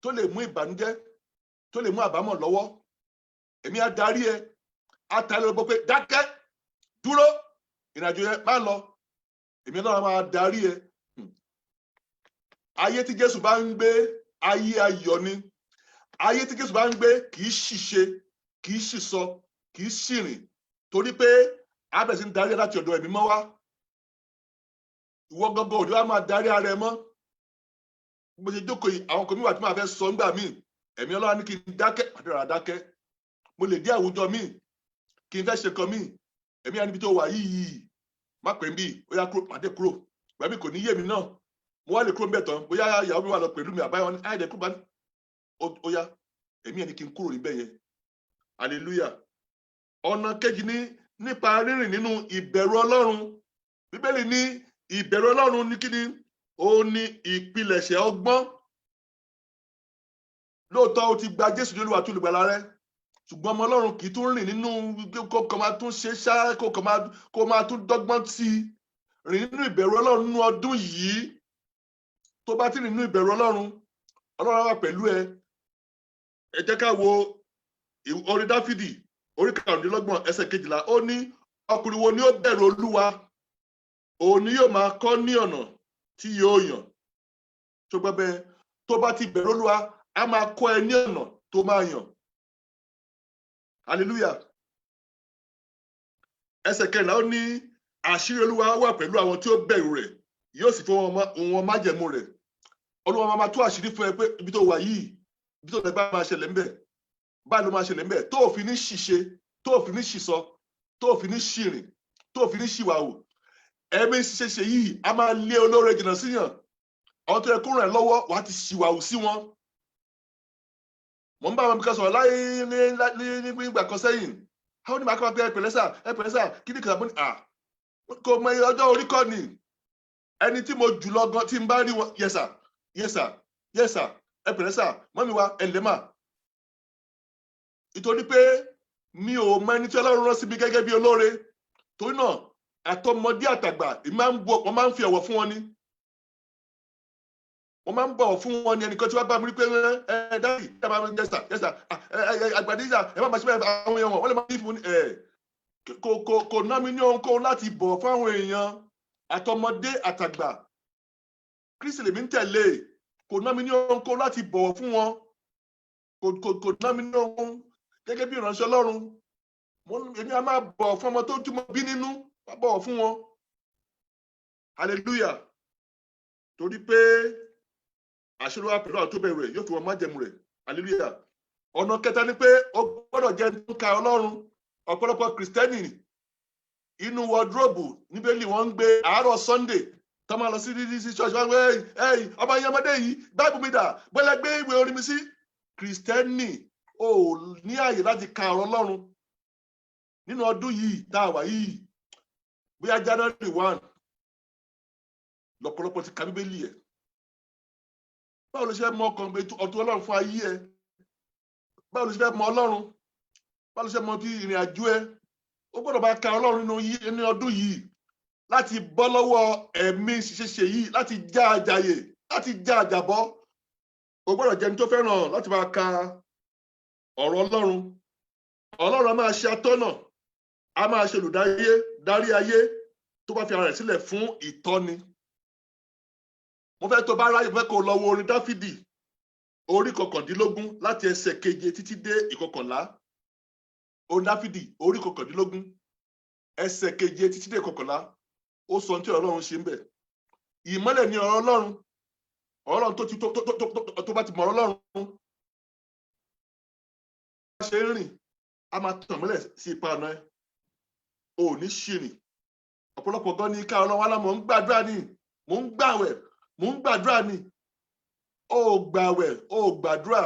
tó lè mú ìbànújẹ́, tó lè mú àbámọ̀ lọ́wọ́, ẹ̀mí á darí ẹ, á ta ẹ lọ́gbọ́ pé, "Dákẹ́, dúró, ìrìnàjò yẹn, má lọ." Ẹ̀mí náà máa darí ẹ. Ayé tí Jésù bá ń gbé, ayé ayọ̀ ni. Ayé tí Jésù bá ń gbé kì í ṣìṣe, kì í ṣìsọ, kì í ṣìrìn, torí pé á bẹ̀rẹ̀ sí ń darí ẹ láti ọ̀dọ̀ Ẹ̀mí mọ́ wá. Ìwọ gangan òde wa máa darí ara ẹ mọ́. Bó ṣe jókòó yìí, àwọn kan mi wà tí màá fẹ́ sọ ńgbà míì, Ẹ̀mí Ọlọ́run ní kí n dákẹ́, àdúrà dákẹ́. Mo lè dé àwùjọ míì kí n fẹ́ ṣe kan míì, ẹ̀mí á níbi tó wà yìí, má pè ń bí, ó yá kúrò, pàdé kúrò. Pẹ̀lú kò ní yé mi náà, mo wá lè kúrò níbẹ̀ tán, bóyá ìyàwó mi wà lọ pẹ̀lú mi, àbáyọ ní àìdẹ kúrò bá ní ó yá, ẹ̀mí ẹ̀ ní kí n kúrò níbẹ̀ yẹn. Hallelujah. Ọ̀nà kejì ní nípa rírìn nínú ìbẹ̀rù Ọlọ́run. Bíbélì ní ìbẹ̀rù Ọlọ́run ní kíni? Ó ní ìpilẹ̀ṣẹ̀ ọgbọ́n. Lóòótọ́, ó ti gba Jésù ní Olúwa tó olùgbàlà rẹ, ṣùgbọ́n ọmọ Ọlọ́run kì í tún rìn nínú kó kàn máa tún ṣe ṣá, kó kàn máa kó máa tún dọ́gbọ́n sí i. Rìn nínú ìbẹ̀rù Ọlọ́run nínú ọdún yìí. Tó bá ti rìn nínú ìbẹ̀rù Ọlọ́run, Ọlọ́run á wà pẹ̀lú ẹ. Ẹ jẹ́ ká wo orin Dáfídì orí 25, ẹsẹ̀ 12. Ó ní, "Ọkùnrin wo ni ó bẹ̀rù Olúwa? Òun ni yóò máa kọ́ ní ọ̀nà tí yóò yàn." Tó gbọ́ bẹ́ẹ̀, tó bá ti bẹ̀rù Olúwa, á máa kọ́ ẹ ní ọ̀nà tó máa yàn. Hallelujah. Ẹsẹ̀ 14, ó ní, "Àṣírí Olúwa wà pẹ̀lú àwọn tí ó bẹ̀rù rẹ̀, yóò sì fún wọn májẹ̀mú rẹ̀." Olúwa máa tú àṣírí fún ẹ pé ibi tó wà yìí, ibi tó lẹ bá máa ṣẹlẹ̀ ńbẹ̀, báyìí ló máa ṣẹlẹ̀ ńbẹ̀, tó ò fi ní ṣìṣe, tó ò fi ní ṣìsọ, tó ò fi ní ṣìrìn, tó ò fi ní ṣìwàwù. Ẹ̀mí ṣiṣẹ́ ṣe yìí a máa lé olóore jìnnà síyàn. Àwọn tó yẹ kó ràn ẹ́ lọ́wọ́, wàá ti ṣìwàwù sí wọn. Mò ń bá àwọn kan sọ̀rọ̀ láyé ní ìgbà kan sẹ́yìn. Àwọn onímọ̀ akọ́wà pé, "Ẹ pẹ̀lẹ́ sà, ẹ pẹ̀lẹ́ sà." Kí ni kàbọ̀ ní à kò mọ iye ọjọ́ orí kọ́ ni. Ẹni tí mo jù lọ gan, tí n bá rí wọn, "Yes sir, yes sir, yes sir, ẹ pẹ̀lẹ́ sà, mummy wa, ẹ ǹlẹ́ mà." Nítorí pé mi ò mọ ẹni tí Ọlọ́run rán sí mi gẹ́gẹ́ bí olóore. Torí náà, àtọmọdé àtàgbà, èmi máa ń bọ, wọ́n máa ń fi ọ̀wọ̀ fún wọn ni, wọ́n máa ń bọ̀wọ̀ fún wọn ni. Ẹnìkan tí wọ́n bá mi rí pé, "Ẹ daddy, ẹ máa ń, yes sir, yes sir, àgbàdì sà, ẹ má máa ṣe bẹ́ẹ̀." Àwọn èèyàn wọn lè máa ní fún ẹ. Kò ná mi ní ohunkóhun láti bọ̀ fáwọn èèyàn, àtọmọdé àtàgbà. Kristi lèmi ń tẹ̀lé. Kò ná mi ní ohunkóhun láti bọ̀wọ̀ fún wọn. Kò ná mi ní ohun gẹ́gẹ́ bí ìránṣẹ́ Ọlọ́run. Èmi á máa bọ̀wọ̀ fún ọmọ tó túmọ̀ bí nínú, má bọ̀wọ̀ fún wọn. Hallelujah. Torí pé àṣírí wa pẹ̀lú àwọn tó bẹ̀rù rẹ̀, yóò fi wọn májẹ̀mú rẹ̀. Hallelujah. Ọ̀nà kẹta ni pé ó gbọ́dọ̀ jẹ́ tó ń ka Ọlọ́run. Ọ̀pọ̀lọpọ̀ Kìrìsìtẹ́nì, inú wardrobe níbẹ̀lì wọ́n ń gbé. Àárọ̀ Sunday tó máa lọ sí church, wọn gbé, "Ẹ̀yìn ọmọ yẹn, ọmọdé yìí, báìbù mi dà? Bọ́lá gbé ìwé orin mi sí." Kìrìsìtẹ́nì ò ní àyè láti ka ọ̀rọ̀ Ọlọ́run. Nínú ọdún yìí tá a wà yìí, bóyá January 1 lọ́pọ̀lọpọ̀ ti ka Bíbélì ẹ̀. Báwo ló ṣe fẹ́ mọ ọkàn ọ̀tún Ọlọ́run fún ayé ẹ? Báwo ló ṣe fẹ́ mọ Ọlọ́run? Báwo ló ṣe mọ ti ìrìn àjò ẹ? Ó gbọ́dọ̀ bá ka Ọlọ́run nínú ọdún yìí láti bọ́ lọ́wọ́ ẹ̀mí ṣiṣẹ́ṣe yìí, láti já àjàyè, láti já àjàbọ́. Ó gbọ́dọ̀ jẹ́ ẹni tó fẹ́ràn láti máa ka ọ̀rọ̀ Ọlọ́run. Ọlọ́run a máa ṣe atọ́nà, a máa ṣe olùdarí darí ayé tó bá fi ara rẹ̀ sílẹ̀ fún ìtọ́ni. Mo fẹ́ tó bá ráyè, fẹ́ kó lọ wo orin Dáfídì orí 19, láti ẹsẹ̀ 7 títí dé 11. Orin Dáfídì orí 19, ẹsẹ̀ 7 títí dé 11. Ó sọ ohun tí Ọlọ́run ṣe ń bẹ̀. Ìmọ́lẹ̀ ni ọ̀rọ̀ Ọlọ́run. Ọ̀rọ̀ Ọlọ́run tó ti tó tó tó tó tó bá ti mọ̀ ọ̀rọ̀ Ọlọ́run ṣe ń rìn, a máa tàn mọ́lẹ̀ sí ipa ọ̀nà ẹ̀, ò ní ṣìrìn. Ọ̀pọ̀lọpọ̀ gan ní ká Ọlọ́run alámọ̀ ń gbàdúrà ni, mò ń gbàwẹ̀, mò ń gbàdúrà ni. Ó gbàwẹ̀, ó gbàdúrà,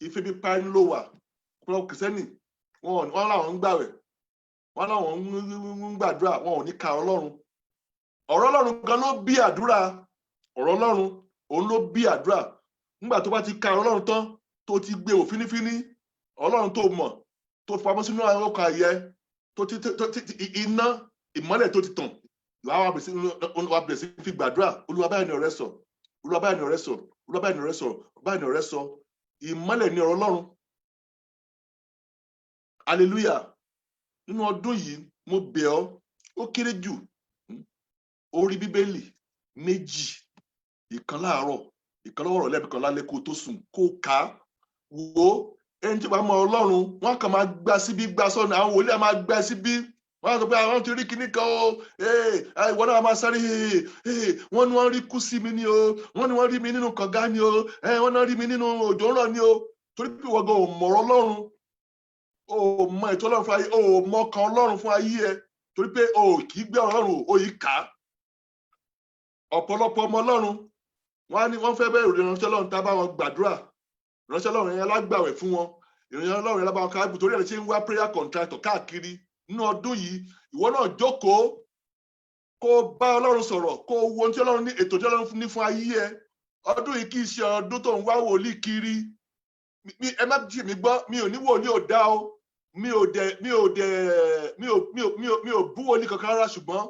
ìfẹ́bípa ẹni ló wà. Ọ̀pọ̀lọpọ̀ Kìrìsìtẹ́nì, wọn làwọn ń gbàwẹ̀, wọn làwọn ń gbàdúrà, wọn ò ní ka Ọlọ́run. Ọ̀rọ̀ Ọlọ́run gan ló bí àdúrà. Ọ̀rọ̀ Ọlọ́run òun ló bí àdúrà. Nígbà tó bá ti ka ọ̀rọ̀ Ọlọ́run tán, tó ti gbé wò fínífíní, Ọlọ́run tó mọ̀, tó fi pamọ́ sínú ọkàn àyẹ tó ti iná ìmọ́lẹ̀ tó ti tàn, wàá bẹ̀rẹ̀ sí fi gbàdúrà. "Olúwa, báyìí ni ọ̀rẹ́ sọ. Olúwa, báyìí ni ọ̀rẹ́ sọ. Olúwa, báyìí ni ọ̀rẹ́ sọ, báyìí ni ọ̀rẹ́ sọ." Ìmọ́lẹ̀ ni ọ̀rọ̀ Ọlọ́run. Hallelujah. Nínú ọdún yìí, mo bẹ̀ ọ́, ó kéré jù, orí Bíbélì méjì, ìkan láàárọ̀, ìkan lọ́wọ́ ìrọ̀lẹ́, ìkan lálẹ́ kó tó sùn, kó kà á. Wo ẹni tí ó bá mọ Ọlọ́run, wọ́n kàn máa gbá síbí, gbá sọ́nà. Àwọn wòlíì á máa gbá síbí, wọ́n á sọ pé àwọn ti rí kinní kan o. Ìwọ náà máa sáré. Wọ́n ní wọ́n rí kú sí mi ni o, wọ́n ní wọ́n rí mi nínú kànga ni o, wọ́n náà rí mi nínú òjò ń rọ̀ ni o. Torí pé ìwọ gan ò mọ̀rọ̀ Ọlọ́run, o ò mọ ètò Ọlọ́run fún ayé, o ò mọ ọkàn Ọlọ́run fún ayé ẹ, torí pé o ò kì í gbé Ọlọ́run o yìí kà á. Ọ̀pọ̀lọpọ̀ ọmọ Ọlọ́run, wọ́n á ní wọ́n fẹ́ bẹ̀rù ìránṣẹ́ Ọlọ́run tá a bá wọn gbàdúrà, ìránṣẹ́ Ọlọ́run yẹn lágbàwẹ̀ fún wọn, ìránṣẹ́ Ọlọ́run yẹn lábàwọn káàbù, torí ẹ̀ ṣe ń wá prayer contractor káàkiri. Nínú ọdún yìí, ìwọ náà jókòó, kó o bá Ọlọ́run sọ̀rọ̀, kó o wo ohun tí Ọlọ́run ní, ètò tí Ọlọ́run ní fún ayé ẹ. Ọdún yìí kì í ṣe ọdún tó ń wá wòlíì kiri. Ẹ má jì mí gbọ́, mi ò ní wòlíì ò dá o, mi ò dẹ̀ mi ò dẹ̀ mi ò mi ò mi ò mi ò bú wòlíì kankan rárá. Ṣùgbọ́n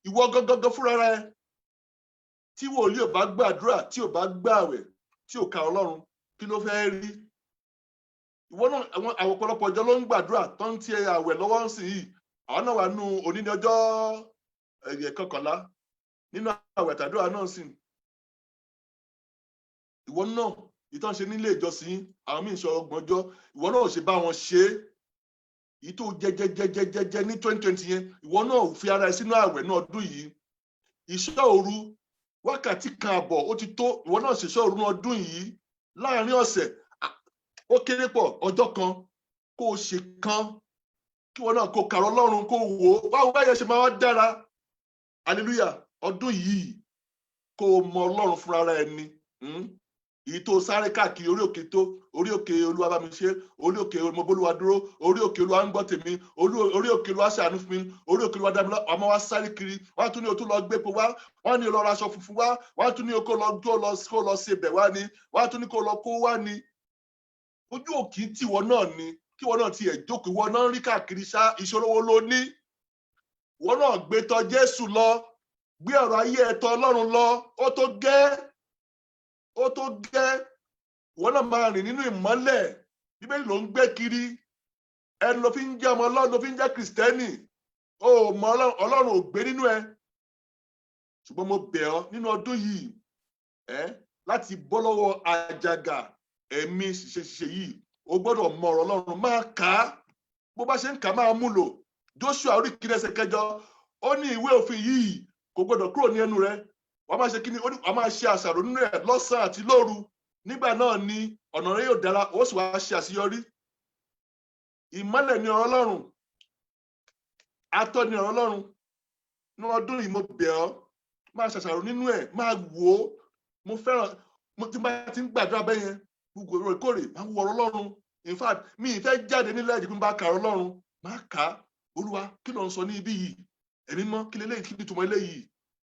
ìwọ gangan fúnra rẹ, tí wòlíì ò bá gbàdúrà, tí ò bá gbààwẹ̀, tí ò ka Ọlọ́run, kí ló fẹ́ rí? Ìwọ náà, àwọn ọ̀pọ̀lọpọ̀ ọjọ́ ló ń gbàdúrà tó ń ti àwẹ̀ lọ́wọ́ ń sìn yìí. Àwọn náà wà nù òní ní ọjọ́ ẹ̀yẹ 11 nínú àwẹ̀ tàdúrà náà sìn. Ìwọ náà, ìtàn ṣe nílé ìjọsìn, àwọn míì sọ 30 ọjọ́, ìwọ náà ò ṣe bá wọn ṣe é. Èyí tó jẹjẹjẹjẹjẹ ní 2020 yẹn, ìwọ náà fi ara ẹ sínú àwẹ̀ náà. Ọdún yìí, ìṣọ́ òru wákàtí 1.5 ó ti tó. Ìwọ náà ṣèṣọ́ òru ní ọdún yìí. Láàrin ọ̀sẹ̀, ó kéré pọ̀ ọjọ́ kan, kó o ṣe kan, kí ìwọ náà kó kàrọ̀ Ọlọ́run, kó o wò ó báwo báyẹn ṣe máa wá dára. Hallelujah! Ọdún yìí, kó o mọ Ọlọ́run fúnra rẹ ni. Èyí tó sáré káàkiri orí òkè tó orí òkè, Olúwa bá mi ṣe orí òkè, mo bólúwa dúró orí òkè, Olúwa ń gbọ́ tèmi orí òkè, Olúwa ṣàánú fún mi orí òkè, Olúwa dá mi lọ. Àmọ́ wá sáré kiri, wọ́n á tún ní o tún lọ gbépo wá, wọ́n á ní o lọ ra aṣọ funfun wá, wọ́n á tún ní o kó lọ ṣe bẹ̀ wá ni, wọ́n á tún ní kó lọ kó wá ni. Ojú òkì tìwọ náà ni kí wọ́n náà tiẹ̀ jókòó. Ìwọ náà ń rí káàkiri ṣá. Ìṣòro wo ló ní? Ìwọ náà gbé tọ̀ Jésù lọ, gbé ọ̀rọ̀ ayé ẹ̀tọ́ Ọlọ́run lọ. Ó tó gẹ́, ó tó gẹ́. Ìwọ náà máa rìn nínú ìmọ́lẹ̀. Bíbélì ló ń gbé kiri, ẹnu ló fi ń jẹ́ ọmọ Ọlọ́run, ló fi ń jẹ́ Kìrìsìtẹ́nì. Ó mọ Ọlọ́run, Ọlọ́run ò gbé nínú ẹ. Ṣùgbọ́n mo bẹ̀ ọ́ nínú ọdún yìí ẹ, láti bọ́ lọ́wọ́ àjàgà ẹ̀mí ṣiṣẹ́ ṣiṣẹ́ yìí, o gbọ́dọ̀ mọ ọ̀rọ̀ Ọlọ́run, máa kà á. Bó bá ṣe ń kà á, máa mú lò. Joshua orí 1 ẹsẹ̀ 8, ó ní ìwé òfin yìí kò gbọ́dọ̀ kúrò ní ẹnu rẹ. Wàá máa ṣe kíni? Ó ní wàá máa ṣe àṣàrò nínú ẹ̀ lọ́sàn-án àti lóru. Nígbà náà ni ọ̀nà rẹ yóò dára, ó sì wá ṣe àṣeyọrí. Ìmọ́lẹ̀ ni ọ̀rọ̀ Ọlọ́run, atọ́ ni ọ̀rọ̀ Ọlọ́run. Ní ọdún yìí, mo bẹ̀ ọ́, máa ṣàṣàrò nínú ẹ̀, máa wò ó. Mo fẹ́ràn mo ti bá ti ń gbàdúrà bẹ́ẹ̀ yẹn gbogbo òrèkóòrè, máa wo ọ̀rọ̀ Ọlọ́run. In fact, mi ì fẹ́ jáde nílẹ̀ ẹ̀jẹ̀ pé n bá ka ọ̀rọ̀ Ọlọ́run, máa kà á. Olúwa, kí ló ń sọ ní ibí yìí? Ẹ̀mí mọ́, kí leléyìí? Kí ni ìtumọ̀ eléyìí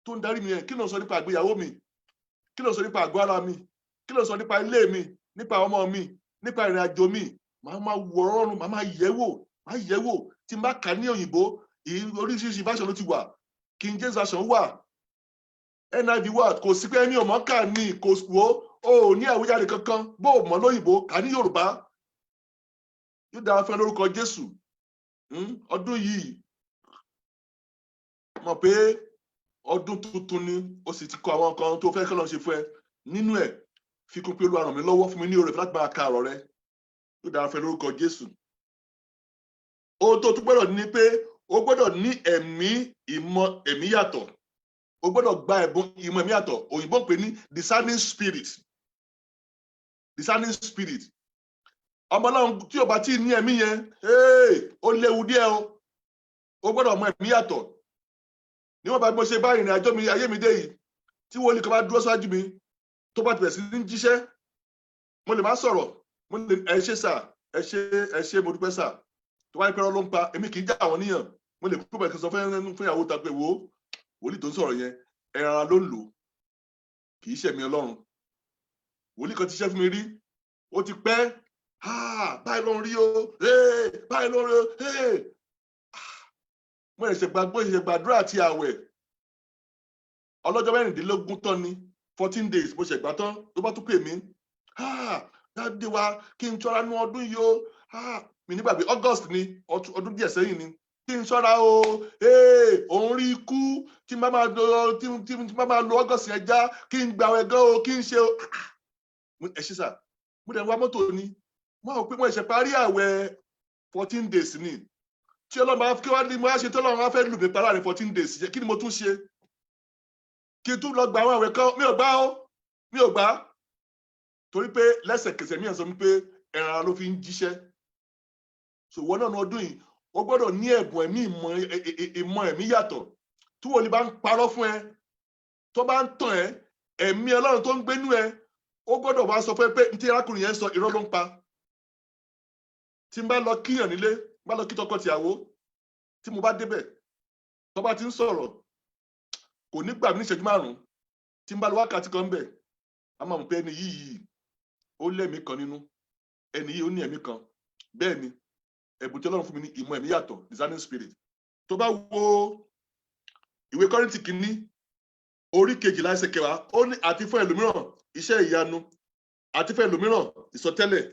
tó ń darí mi yẹn? Kí ló ń sọ nípa ìgbéyàwó mi? Kí ló ń sọ nípa àgọ́ ara mi? Kí ló ń sọ nípa ilé mi, nípa ọmọ mi, nípa ìrìn àjò mi? Màá máa wo ọ̀rọ̀ Ọlọ́run, màá máa yẹ̀ wò, máa yẹ̀ wò. Tí n bá kà ní òyìnbó, oríṣiríṣi version ló ti wà. King James Version wà, NIV wà. Kò sí pé ẹni ò mọ̀ kà ní kò wó o ò ní àwíjàre kankan. Bó o mọ̀ lóyìnbó, kà ní Yorùbá. Yóò dára fún ẹ lórúkọ Jésù. Ọdún yìí, mọ̀ pé ọdún tuntun ni, o sì ti kọ àwọn nǹkan tó fẹ́ kí Ọlọ́run ṣe fún ẹ nínú ẹ̀. Fi kún pé, Olúwa, ràn mí lọ́wọ́, fún mi ní oore láti máa ka ọ̀rọ̀ rẹ. Yóò dára fún ẹ lórúkọ Jésù. Ohun tó tún gbọ́dọ̀ ní pé o gbọ́dọ̀ ní ẹ̀mí ìmọ̀ ẹ̀mí yàtọ̀. O gbọ́dọ̀ gba ẹ̀bùn ìmọ̀ ẹ̀mí yàtọ̀. Òyìnbó pè ní discerning spirit, discerning spirit. Ọmọ Ọlọ́run tí o bá tí ní ẹ̀mí yẹn, ó léwu díẹ̀ o. O gbọ́dọ̀ mọ ẹ̀mí yàtọ̀. Níwọ̀n bá bí mo ṣe bá ìrìn àjò mi, ayé mi dé yìí, tí wòlíì kan bá dúró síwájú mi, tó bá ti bẹ̀rẹ̀ sí ní jíṣẹ́, mo lè má sọ̀rọ̀. Mo lè, "Ẹ ṣé sà, ẹ ṣé, ẹ ṣé, mo dúpẹ́ sà." Tó bá yẹ pé ló ń pa, èmi kì í já àwọn níyàn. Mo lè kúrò bẹ̀rẹ̀ kí n sọ fún ìyàwó ta pé, "Wo wòlíì tó ń sọ̀rọ̀ yẹn, ẹran ara ló ń lò, kì í ṣẹ̀mí Ọlọ́run." Wòlíì kan ti ṣiṣẹ́ fún mi rí, ó ti pẹ́. "Báyìí ló ń rí o, báyìí ló ń rí o." Mo ẹ̀ṣẹ̀ gbàgbọ́, ẹ̀ṣẹ̀ gbàdúrà àti àwẹ̀ ọlọ́jọ́ 16 tán ni, 14 days. Mo ṣẹ̀ gbà tán, ló bá tún pè mí, "Daddy wa, kí n ṣọ́ra nú ọdún yìí o." Mi nígbàgbé, August ni, ọdún díẹ̀ sẹ́yìn ni. "Kí n ṣọ́ra o, òun rí ikú tí n bá máa lo August yẹn já, kí n gbàwẹ̀ gan o, kí n ṣe o." Ẹ ṣe sà, mo dẹ̀ ń wa mọ́tò ni. Mo rò pé mo ṣe parí àwẹ̀ 14 days ni. Tí Ọlọ́run bá kí wá ní mo á ṣe, tí Ọlọ́run á fẹ́ lù mí pa láàrin 14 days, kí ni mo tún ṣe? Kí n tún lọ gba àwọn àwẹ̀ kan? Mi ò gbà ó, mi ò gbà, torí pé lẹ́sẹ̀kẹsẹ̀ mi ò sọ pé ẹran ara ló fi ń jíṣẹ́. So ìwọ náà ní ọdún yìí, o gbọ́dọ̀ ní ẹ̀bùn ẹ̀mí ìmọ̀ ẹ̀mí yàtọ̀. Tí wòlíì bá ń parọ́ fún ẹ, tó bá ń tàn ẹ́, ẹ̀mí Ọlọ́run tó ń gbénú ẹ, ó gbọ́dọ̀ wá sọ fún ẹ pé ní tí arákùnrin yẹn sọ, irọ́ ló ń pa. Tí n bá lọ kíyàn nílé, bá lọ kí tọkọ-tìyàwó, tí mo bá débẹ̀, tó bá ti ń sọ̀rọ̀, kò ní gbà mí ní ìṣẹ́jú 5. Tí n bá lọ wákàtí kan bẹ̀, a máa mọ̀ pé ẹni yìí, ó lẹ́mìí kan nínú, ẹni yìí, ó ní ẹ̀mí kan. Bẹ́ẹ̀ ni ẹ̀bùn tí Ọlọ́run fún mi ní ìmọ̀ ẹ̀mí yàtọ̀, discerning spirit. Tó bá wo ìwé Kọ́ríńtì kìíní, orí 12, ẹsẹ̀ 10, ó ní àti fún ẹlòmíràn iṣẹ́ ìyanu, àti fún ẹlòmíràn ìsọtẹ́lẹ̀,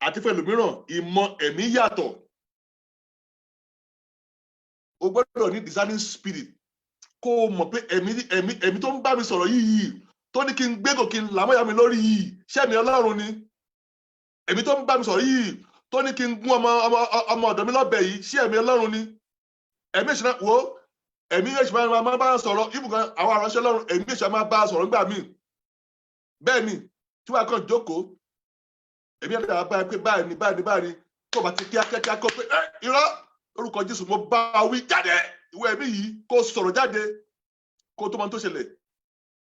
àti fún ẹlòmíràn ìmọ̀ ẹ̀mí yàtọ̀. O gbọ́dọ̀ ní discerning spirit, kó o mọ̀ pé ẹ̀mí tó ń bá mi sọ̀rọ̀ yìí, tó ní kí n gbégò kí n làmọ́yà mi lórí yìí, ṣẹ́mi Ọlọ́run ni? Ẹ̀mí tó ń bá mi sọ̀rọ̀ yìí, tó ní kí n gún ọmọ ọ̀dọ̀ mi lọ́bẹ̀ yìí, ṣé ẹ̀mí Ọlọ́run ni? Ẹ̀mí ìṣúná wo, ẹ̀mí ìṣúná máa bá sọ̀rọ̀ ibùkún àwọn aránṣẹ́ Ọlọ́run. Ẹ̀mí ìṣúná máa bá sọ̀rọ̀ nígbà míì. Bẹ́ẹ̀ ni tí wàá kàn jókòó, ẹ̀mí ẹ̀dá bá ẹ pé báyìí ni, báyìí ni, báyìí ni. Tó bá ti kíákíá kó pé ẹ irọ́, lórúkọ Jésù, mo bá a wí, jáde, ìwé ẹ̀mí yìí, kó sọ̀rọ̀ jáde, kó tó máa tó ṣẹlẹ̀,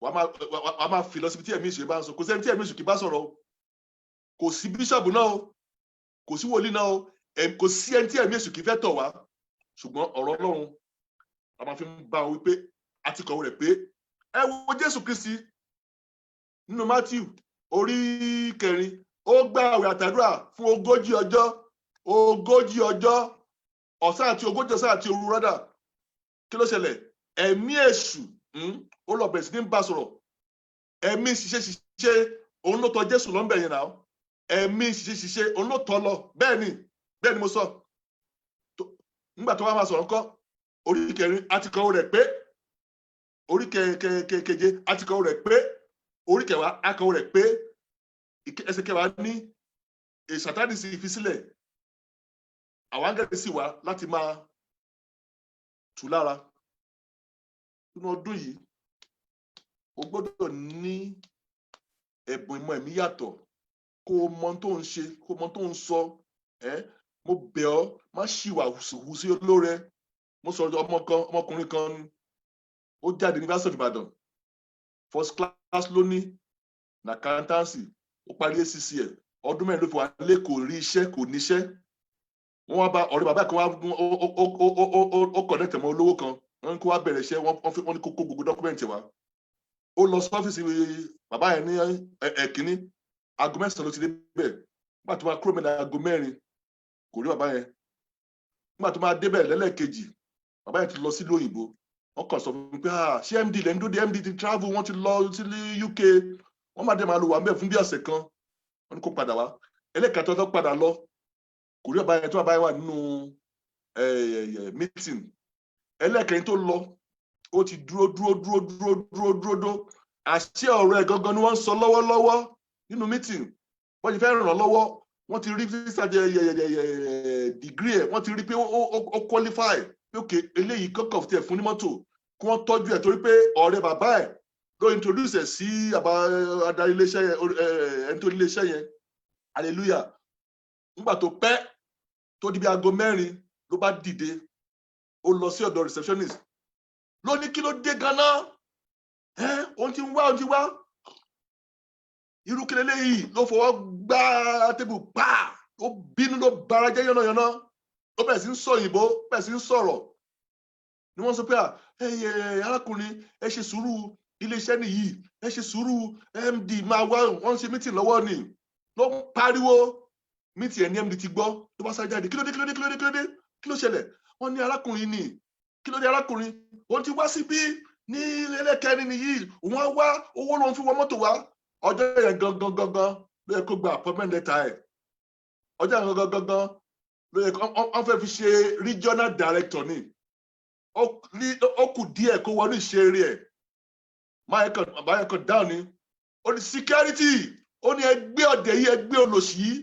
wàá máa fi lọ síbi tí ẹ̀mí ìṣe bá ń sọ. Kò sẹ́ni tí ẹ̀mí ìṣù kì í bá sọ̀rọ̀ o. Kò sí bíṣọ̀bù náà o, kò sí wòlíì náà o, kò sí ẹni tí ẹ̀mí èṣù kì í fẹ́ tọ̀ wá. Ṣùgbọ́n ọ̀rọ̀ Ọlọ́run a máa fi ń bá wọn wípé àti kọ̀wé rẹ̀ pé. Ẹ wo Jésù Kristi nínú Matthew orí 4, ó gbà àwẹ̀ àtàdúrà fún 40 ọjọ́, 40 ọjọ́ ọ̀sán àti 40 ọ̀sán àti òru rádà. Kí ló ṣẹlẹ̀? Ẹ̀mí èṣù ó lọ bẹ̀rẹ̀ sí ní bá sọ̀rọ̀. Ẹ̀mí ṣiṣẹ́ ṣiṣẹ́, òun ló tọ̀ Jésù lọ́nbẹ̀ yẹn náà. Ẹ̀mí ṣiṣẹ́ ṣiṣẹ́, òun ló tọ̀ lọ. Bẹ́ẹ̀ ni, bẹ́ẹ̀ ni mo sọ. Nígbà tó wá máa sọ̀rọ̀ ńkọ́? Orí 4, àti kọ̀wé rẹ̀ pé. Orí 7, àti kọ̀wé rẹ̀ pé. Orí 10, akọ̀wé rẹ̀ pé. Ẹsẹ̀ 10 ní Sátánì sì fi sílẹ̀, àwọn áńgẹ́lì sì wá láti máa tù lára. Nínú ọdún yìí, o gbọ́dọ̀ ní ẹ̀bùn ìmọ̀ ẹ̀mí yàtọ̀, kó o mọ tó ń ṣe, kó o mọ tó ń sọ. Ẹ mo bẹ̀ ọ́, má ṣìwà hù sí olóore. Mo sọ̀rọ̀ ọmọ kan, ọmọkùnrin kan ni, ó jáde ní University of Ibadan, first class ló ní ní accountancy. Ó parí ACCA, ọdún 4 ló fi wà lé, kò rí iṣẹ́, kò níṣẹ́. Wọ́n wá bá ọ̀rẹ́ bàbá kan wá, ó connect mọ́ olówó kan, wọ́n ní kó wá bẹ̀rẹ̀ iṣẹ́. Wọ́n ní kó kó gbogbo document wá. Ó lọ sí ọ́fíìsì bàbá yẹn ní ẹ̀kíní, aago 9 ló ti dé bẹ̀. Nígbà tó máa kúrò mẹ́rin, aago 4, kò rí bàbá yẹn. Nígbà tó máa débẹ̀ lẹ́lẹ́kejì, bàbá yẹn ti lọ sílùú òyìnbó. Wọ́n kàn sọ fún mi pé, "Ah, ṣé MD lẹ́nu dóde? MD ti travel, wọ́n ti lọ sí UK, wọ́n máa dé, máa lò wà mẹ́ẹ̀ fún bí ọ̀sẹ̀ kan." Wọ́n ní kó padà wá. Ẹlẹ́kàtọ́ tó padà lọ, kò rí bàbá yẹn, tó bàbá yẹn wà nínú meeting. Ẹlẹ́kẹ̀rin tó lọ, ó ti dúró dúró dúró dúró dúró dúró dúró. Àṣé ọ̀rọ̀ ẹ̀ gangan ni wọ́n ń sọ lọ́wọ́lọ́wọ́ nínú meeting. Wọ́n ti fẹ́ ràn án lọ́wọ́, wọ́n ti rí visa, degree ẹ̀, wọ́n ti rí pé ó qualify, pé ok, eléyìí kọ́kọ́ tiẹ̀ fún ní mọ́tò, kí wọ́n tọ́jú ẹ̀, torí pé ọ̀rẹ́ bàbá ẹ̀ ló introduce ẹ̀ sí àbá adarí iléeṣẹ́ yẹn, ẹni tó ní iléeṣẹ́ yẹn. Hallelujah! Nígbà tó pẹ́, tó di bí aago 4, ló bá dìde, ó lọ sí ọ̀dọ̀ receptionist, ló ní, "Kí ló dé ganan ẹ? Òun ti ń wá, òun ti wá, irú kí leléyìí?" Ló fọwọ́ gbá table pa, ó bínú, ló bara jẹ́ yánnayànna, ó bẹ̀rẹ̀ sí ń sọ òyìnbó, bẹ̀rẹ̀ sí ń sọ̀rọ̀. Ni wọ́n sọ pé, "Ẹ ẹ arákùnrin, ẹ ṣe sùúrù, iléeṣẹ́ nìyí, ẹ ṣe sùúrù, MD máa wá, wọ́n ń ṣe meeting lọ́wọ́ ni." Ló ń pariwo meeting ẹ̀ ní MD ti gbọ́, ló bá sáré jáde. "Kí ló dé? Kí ló dé? Kí ló dé? Kí ló dé? Kí ló ṣẹlẹ̀?" Wọ́n ní, "Arákùnrin ni, kí ló dé arákùnrin? Òun ti wá síbí ní ẹlẹ́kẹ́rin nìyí, òun á wá owó lòun fi wọ mọ́tò wá. Ọjọ́ yẹn gangan gangan ló yẹ kó gba appointment letter ẹ̀. Ọjọ́ yẹn gangan gangan ló yẹ kó wọ́n fẹ́ fi ṣe regional director ni. Ó kù díẹ̀ kó wọnú ìṣeré ẹ̀." Báyẹn kan dáhùn ni, ó ní security, ó ní, "Ẹgbẹ́ ọ̀dẹ̀ yìí, ẹgbẹ́ olòṣì yìí."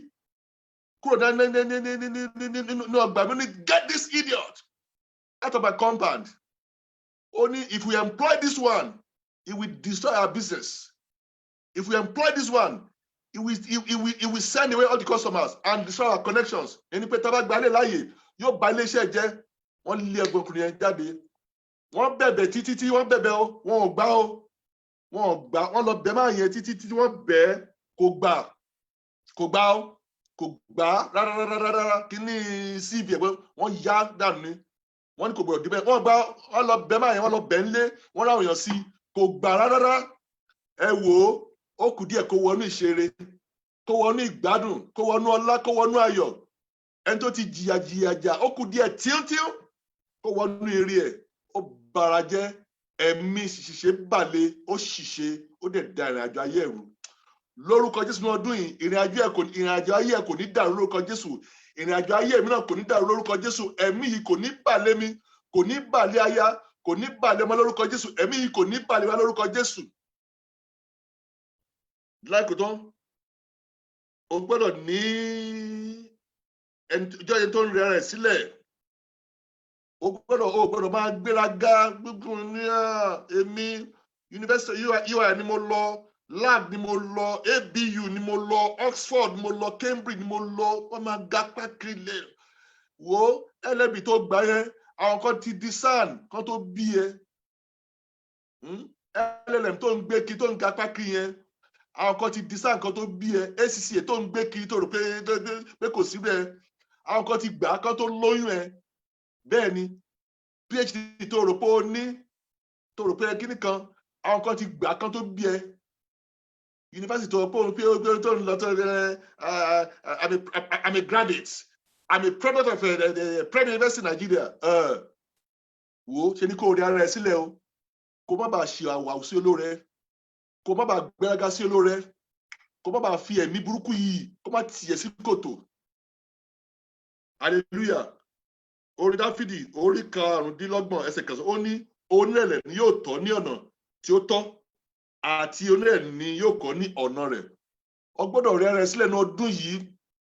Kúrò ní ọgbà mi. Ní, "Get this idiot out of my compound." Ó ní, "If we employ this one, he will destroy our business. If we employ this one, he will send away all the customers and destroy our connections." Ẹni pé tá a bá gba ilé láàyè, yóò bà iléeṣẹ́ jẹ́. Wọ́n lé ẹgbẹ́ ọkùnrin yẹn jáde. Wọ́n bẹ̀bẹ̀ títí tí wọ́n bẹ̀bẹ̀ o, wọn ò gbà o, wọn ò gbà. Wọ́n lọ bẹ̀ máa yẹn títí tí wọ́n bẹ̀, kò gbà, kò gbà o, kò gbà rárá rárá rárá. Kí ní CV ẹ̀, wọ́n yá dànù ni. Wọ́n ní kò gbọdọ̀ débẹ̀. Wọ́n gbà, wọ́n lọ bẹ̀ máa yẹn, wọ́n lọ bẹ̀ ńlé, wọ́n ráwọn èèyàn sí, kò gbà rárá. Ẹ wò ó, ó kù díẹ̀ kó wọnú ìṣeré, kó wọnú ìgbádùn, kó wọnú ọlá, kó wọnú ayọ̀. Ẹni tó ti jìyà jìyà jà, ó kù díẹ̀ tíútíú kó wọnú eré ẹ̀. Ó bara jẹ́. Ẹ̀mí ṣìṣe balẹ̀, ó ṣìṣe, ó dẹ̀ da ìrìn àjò ayé ẹ̀rù. Lórúkọ Jésù, ní ọdún yìí, ìrìn àjò ayé ẹ̀ kò ní dàrú lórúkọ Jésù. Ìrìn àjò ayé mi náà kò ní dàrú lórúkọ Jésù. Ẹ̀mí yìí kò ní balẹ̀ mi, kò ní balẹ̀ aya, kò ní balẹ̀ ọmọ lórúkọ Jésù. Ẹ̀mí yìí kò ní balẹ̀ wa lórúkọ Jésù. Láìkó tán, o gbọ́dọ̀ ní ẹjọ́ yẹn tó ń rẹ rẹ̀ sílẹ̀. O gbọ́dọ̀ máa gbéraga gbogbo ní èmi university UI ni mo lọ, LAG ni mo lọ, ABU ni mo lọ, Oxford ni mo lọ, Cambridge ni mo lọ. Wọ́n máa ga pákiri lẹ̀. Wo LLB tó gbà yẹn, àwọn kan ti di SAN kan tó bí ẹ. LLM tó ń gbé kí, tó ń ga pákiri yẹn, àwọn kan ti di SAN kan tó bí ẹ. ACCA tó ń gbé kiri, tó rò pé kò sí bẹ́ẹ̀, àwọn kan ti gbà kan tó lóyún ẹ. Bẹ́ẹ̀ ni PhD tó rò pé ó ní, tó rò pé kíní kan, àwọn kan ti gbà kan tó bí ẹ. Yunifásitì tó rò pé òun pé tó ń lọ tó ẹ, I'm a graduate, I'm a product of the Premier University Nigeria. Wo ṣe ni kó o rí ara ẹ sílẹ̀ o, kó má bàa ṣe àwàwù sí olóore, kó má bàa gbéraga sí olóore, kó má bàa fi ẹ̀mí burúkú yìí kó má tiẹ̀ sí kòtò. Hallelujah. Orí Dáfídì orí 25, ẹsẹ̀ 9, ó ní, "Onírẹ̀lẹ̀ ni yóò tọ́ ní ọ̀nà tí ó tọ́, àti onírẹ̀lẹ̀ ni yóò kọ́ ní ọ̀nà rẹ̀." O gbọ́dọ̀ rẹ ara ẹ sílẹ̀ ní ọdún yìí.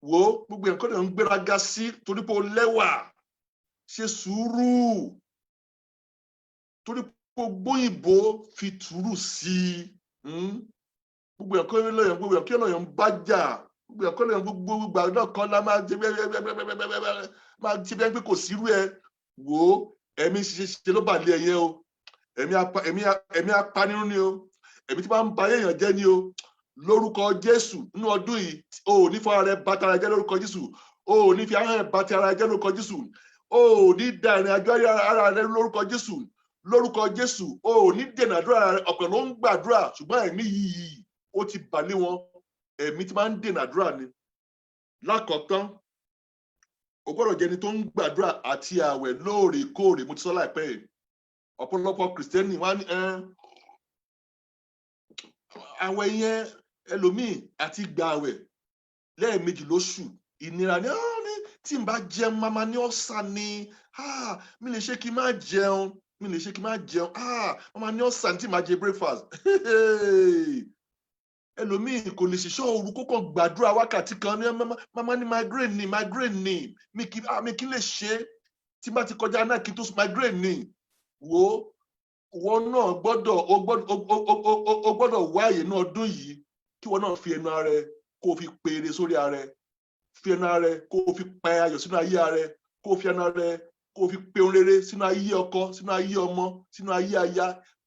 Wo gbogbo nǹkan tó ń gbéraga sí torí pé o lẹ́wà, ṣe sùúrù. Torí pé o gbóyìnbó, fi tùúrù sí i. Gbogbo ẹ̀kọ́ lọ́yàn, gbogbo ẹ̀kọ́ lọ́yàn ń bá jà, gbogbo ẹ̀kọ́ lọ́yàn, gbogbo gbogbo àdó kan la máa jẹ máa ṣe bẹ́ẹ̀ pé kò sírú ẹ. Wò ó, ẹ̀mí ṣe ló bà lé ẹyẹ o. Ẹ̀mí apanirun ni o. Ẹ̀mí tí máa ń ba èèyàn jẹ́ ni o. Lórúkọ Jésù, nínú ọdún yìí, o ò ní fọwọ́ rẹ bá tara jẹ́ lórúkọ Jésù. O ò ní fi ahọ́n rẹ bá ti ara jẹ́ lórúkọ Jésù. O ò ní da ìrìn àjò ara rẹ lórúkọ Jésù. Lórúkọ Jésù, o ò ní dènà àdúrà rẹ. Ọ̀pọ̀ ló ń gbàdúrà, ṣùgbọ́n ẹ̀mí yìí ó ti bà lé wọn. Ẹ̀mí tí máa ń dènà àdúrà ni. Lákọ̀ọ́tán, o gbọ́dọ̀ jẹ́ ẹni tó ń gbàdúrà àti ààwẹ̀ lóòrèkóòrè. Mo ti sọ láìpẹ́ yìí, ọ̀pọ̀lọpọ̀ Kìrìsìtẹ́nì wá ní àwẹ̀ yẹn, ẹlòmíì àti gba àwẹ̀ lẹ́ẹ̀mejì lóṣù, ìnira ni. Ní tí n bá jẹun, mama ní ọ̀sán ni mi lè ṣe kí n má jẹun, mi lè ṣe kí n má jẹun, mama ní ọ̀sán tí n máa jẹ breakfast. Ẹlòmíì kò lè ṣiṣẹ́ òru kókò gbàdúrà wákàtí kan ní mama ní migraine ni, migraine ni, mi kì í lè ṣe tí n bá ti kọjá náà kí n tó sùn, migraine ni. Wo, wọn náà gbọ́dọ̀ o gbọ́dọ̀ wá àyè náà ọdún yìí kí wọn náà fi ẹnu ara ẹ kó o fi pèrè sórí ara ẹ, fi ẹnu ara ẹ kó o fi pa ayọ̀ sínú ayé ara ẹ, kó o fi ẹnu ara ẹ kó o fi pe ohun rere sínú ayé ọkọ, sínú ayé ọmọ, sínú ayé aya.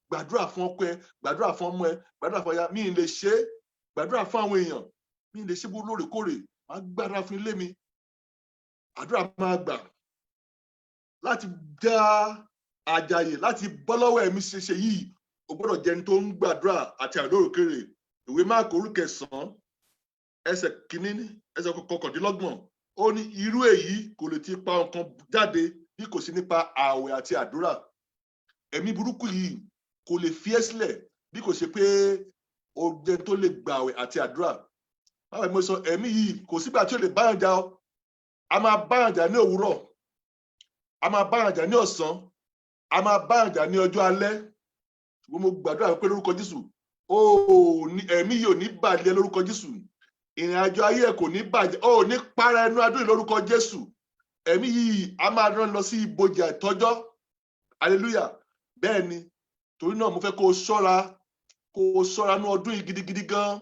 Gbàdúrà fún ọkọ ẹ, gbàdúrà fún ọmọ ẹ, gbàdúrà fún aya. Mi ì lè ṣe é. Gbàdúrà fún àwọn èèyàn. Mi ì lè ṣe bó lóòrèkóòrè, máa gbàdúrà fún ilé mi. Àdúrà máa gbà láti dá àjàyè, láti bọ́ lọ́wọ́ ẹ̀mí ṣeṣe yìí. O gbọ́dọ̀ jẹ́ ẹni tó ń gbàdúrà àti àwẹ̀ lóòrèkóòrè. Ìwé Máàkù orí 9, ẹsẹ̀ 1, ẹsẹ̀ 29, ó ní, "Irú èyí kò lè ti pa nǹkan jáde bí kò sí nípa ààwẹ̀ àti àdúrà." Ẹ̀mí burúkú yìí kò lè fi ẹ́ sílẹ̀ bí kò ṣe pé o jẹ́ tó lè gbà àwẹ̀ àti àdúrà. Báwo ni mo sọ, ẹ̀mí yìí kò sígbà tí ó lè báyàn jà o. A máa báyàn jà ní òwúrọ̀, a máa báyàn jà ní ọ̀sán, a máa báyàn jà ní ọjọ́ alẹ́. Ṣùgbọ́n mo gbàdúrà pé lórúkọ Jésù, ẹ̀mí yìí ò ní bàlẹ́ lórúkọ Jésù. Ìrìn àjò ayé ẹ kò ní bàjẹ́. Ó ní para ẹnu adúlé lórúkọ Jésù. Ẹ̀mí yìí a máa rán lọ sí ibojì àìtọ́jọ́. Hallelujah. Bẹ́ẹ̀ ni. Torí náà, mo fẹ́ kó o ṣọ́ra, kó o ṣọ́ra ní ọdún yìí gidigidi gan.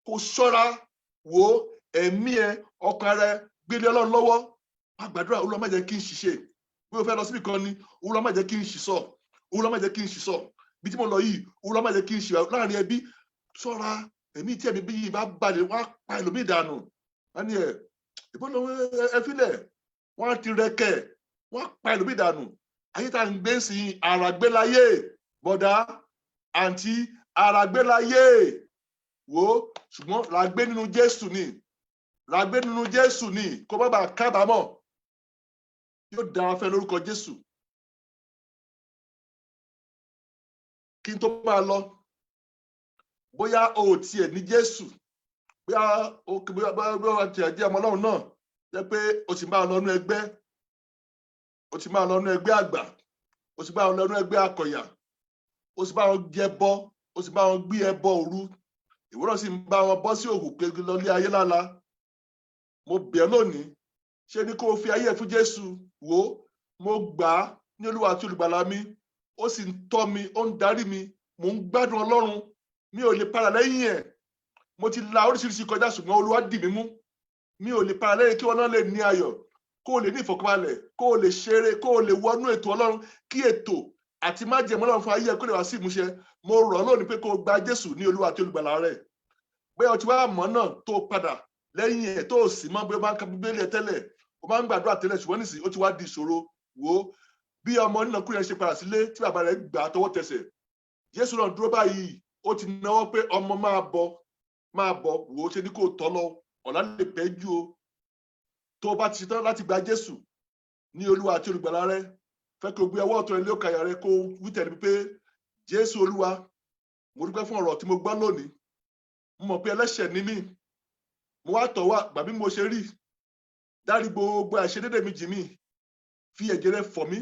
Kó o ṣọ́ra. Wo ẹ̀mí ẹ, ọkàn rẹ, gbélé Ọlọ́run lọ́wọ́. Má gbàdúrà, "Olúwa, má jẹ́ kí n ṣiṣẹ́." Bí o fẹ́ lọ síbi kan ni, "Olúwa, má jẹ́ kí n ṣìṣọ́. Olúwa, má jẹ́ kí n ṣìṣọ́. Bí tí mo lọ yìí, Olúwa, má jẹ́ kí n ṣì láàrin ẹbí." Ṣọ́ra. Ẹ̀mí tí ẹ̀mí bí yìí bá balẹ̀, wọ́n á pa ẹlòmíì dànù. Wọ́n ní ẹ̀ ìbọn lọ ẹ fílẹ̀, wọ́n á ti rẹ́kẹ̀, wọ́n á pa ẹlòmíì dànù. Ayé tá à ń gbé sí, àràgbélayé. Bọ̀dá, àǹtí, àràgbélayé. Wo, ṣùgbọ́n ràgbé nínú Jésù ni, ràgbé nínú Jésù ni, kó má bàa kábàámọ̀. Yóò dára fẹ́ lórúkọ Jésù. Kí n tó máa lọ, bóyá o ò tiẹ̀ ní Jésù, bóyá o tiẹ̀ jẹ́ ọmọ Ọlọ́run náà, jẹ́ pé o sì máa lọ nú ẹgbẹ́, o sì máa lọ nú ẹgbẹ́ àgbà, o sì máa lọ nú ẹgbẹ́ akọ̀yà, o sì máa jẹ bọ́, o sì máa gbé ẹbọ òru, ìwọ náà sì ń bá wọn bọ́ sí òkú pé lọlé ayé lála, mo bẹ̀ ọ́ lónìí, ṣé ni kó o fi ayé ẹ fún Jésù. Wò ó, mo gbà á ní Olúwa àti Olùgbàlà mi, ó sì ń tọ́ mi, ó ń darí mi, mò ń gbádùn Ọlọ́run, mi ò lè padà lẹ́yìn ẹ̀. Mo ti la oríṣiríṣi kọjá, ṣùgbọ́n Olúwa dì mí mú, mi ò lè padà lẹ́yìn. Kí wọn náà lè ní ayọ̀, kó o lè ní ìfọ̀kànbalẹ̀, kó o lè ṣeré, kó o lè wọnú ètò Ọlọ́run, kí ètò àti májẹ̀mú Ọlọ́run fún ayé ẹ kó lè wá sí ìmúṣẹ, mo rọ̀ ọ́ lónìí pé kó o gba Jésù ní Olúwa àti Olùgbàlà rẹ. Bóyá o ti wá mọ̀ náà, tó o padà lẹ́yìn ẹ̀, tó o sì mọ̀, bóyá o máa ń ka Bíbélì ẹ tẹ́lẹ̀, o máa ń gbàdúrà tẹ́lẹ̀, ṣùgbọ́n nísìnyí ó ti wá di ìṣòro. Wò ó, bí ọmọ onínàkúnà yẹn ṣe padà sílé tí bàbá rẹ̀ gbà á tọwọ́ tẹsẹ̀, Jésù náà dúró báyìí, ó ti náwó pé, "Ọmọ, máa bọ̀, máa bọ̀." Wò ó, ṣe ní kó tọ́ lọ, ọ̀la lè pẹ́ jù o. Tó o bá ti ṣetán láti gba Jésù ní Olúwa àti Olùgbàlà rẹ, fẹ́ kí o gbé ọwọ́ ọ̀tún rẹ lé ọkàn àyà rẹ, kó o wí tẹ̀lé mi pé, "Jésù Olúwa, mo dúpẹ́ fún ọ̀rọ̀ tí mo gbọ́ lónìí. Mo mọ̀ pé ẹlẹ́ṣẹ̀ ni mí. Mo wá tọ̀ wá, gbà bí mo ṣe rí. Dárí gbogbo àìṣedédé mi jì mí. Fi ẹ̀jẹ̀ rẹ fọ̀ mí,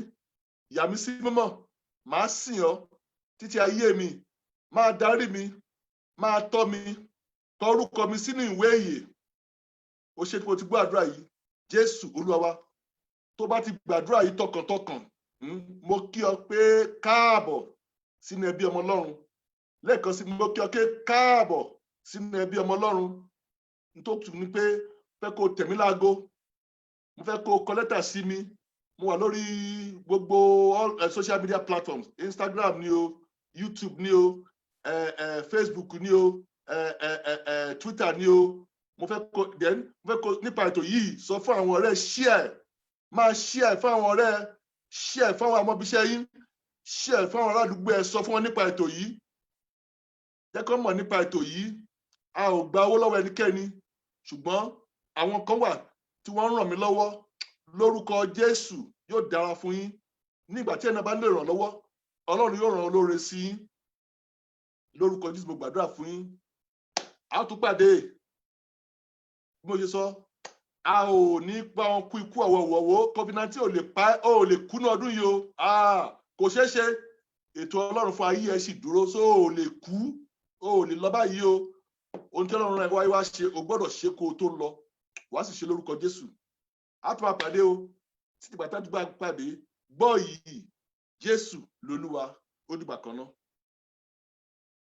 yà mí sí mímọ́. Màá sìn ọ́ títí ayé mi. Máa darí mi, máa tọ́ mi, kọ orúkọ mi sínú ìwé ìyè." Ó ṣe tí mo ti gbọ́ àdúrà yìí, Jésù Olúwa wa. Tó bá ti gbàdúrà yìí tọkàntọkàn, mo kí ọ pé káàbọ̀ sínú ẹbí ọmọ Ọlọ́run. Lẹ́ẹ̀kan sí, mo kí ọ pé káàbọ̀ sínú ẹbí ọmọ Ọlọ́run. N tó tù ní pé fẹ́ kó tẹ̀mí láago, mo fẹ́ kó kọ lẹ́tà sí mi. Mo wà lórí gbogbo all social media platforms: Instagram ni o, YouTube ni o, Facebook ni o, Twitter ni o. Mo fẹ́ kó, then mo fẹ́ kó nípa ètò yìí, sọ fún àwọn ọ̀rẹ́, share, máa share fún àwọn ọ̀rẹ́, share fún àwọn ọmọbíṣẹ́ yín, share fún àwọn aládùúgbò ẹ. Sọ fún wọn nípa ètò yìí, jẹ́ kó mọ̀ nípa ètò yìí. A ò gba owó lọ́wọ́ ẹnikẹ́ni, ṣùgbọ́n àwọn kan wà tí wọ́n ń ràn mí lọ́wọ́. Lórúkọ Jésù, yóò dára fún yín. Nígbà tí ẹnì bá lè ràn lọ́wọ́, Ọlọ́run yóò ràn olóore sí yín. Lórúkọ Jésù, mo gbàdúrà fún yín. A ó tún pàdé. Bí mo ṣe sọ, a ò ní pa wọn kú ikú ọ̀wọ̀wọ̀wọ̀. COVID-19 ò lè pa, ò lè kú ní ọdún yìí o. Kò ṣeé ṣe. Ètò Ọlọ́run fún ayé ẹ sì dúró, so ò lè kú, ò lè lọ báyìí o. Ohun tí Ọlọ́run rẹ wáyé wá ṣe, o gbọ́dọ̀ ṣe kó o tó lọ. Wàá sì ṣe lórúkọ Jésù. A tún máa pàdé o. Títí bàtà tó bá pàdé, gbọ́ yìí, Jésù lolúwa. Ó dìgbà kan náà.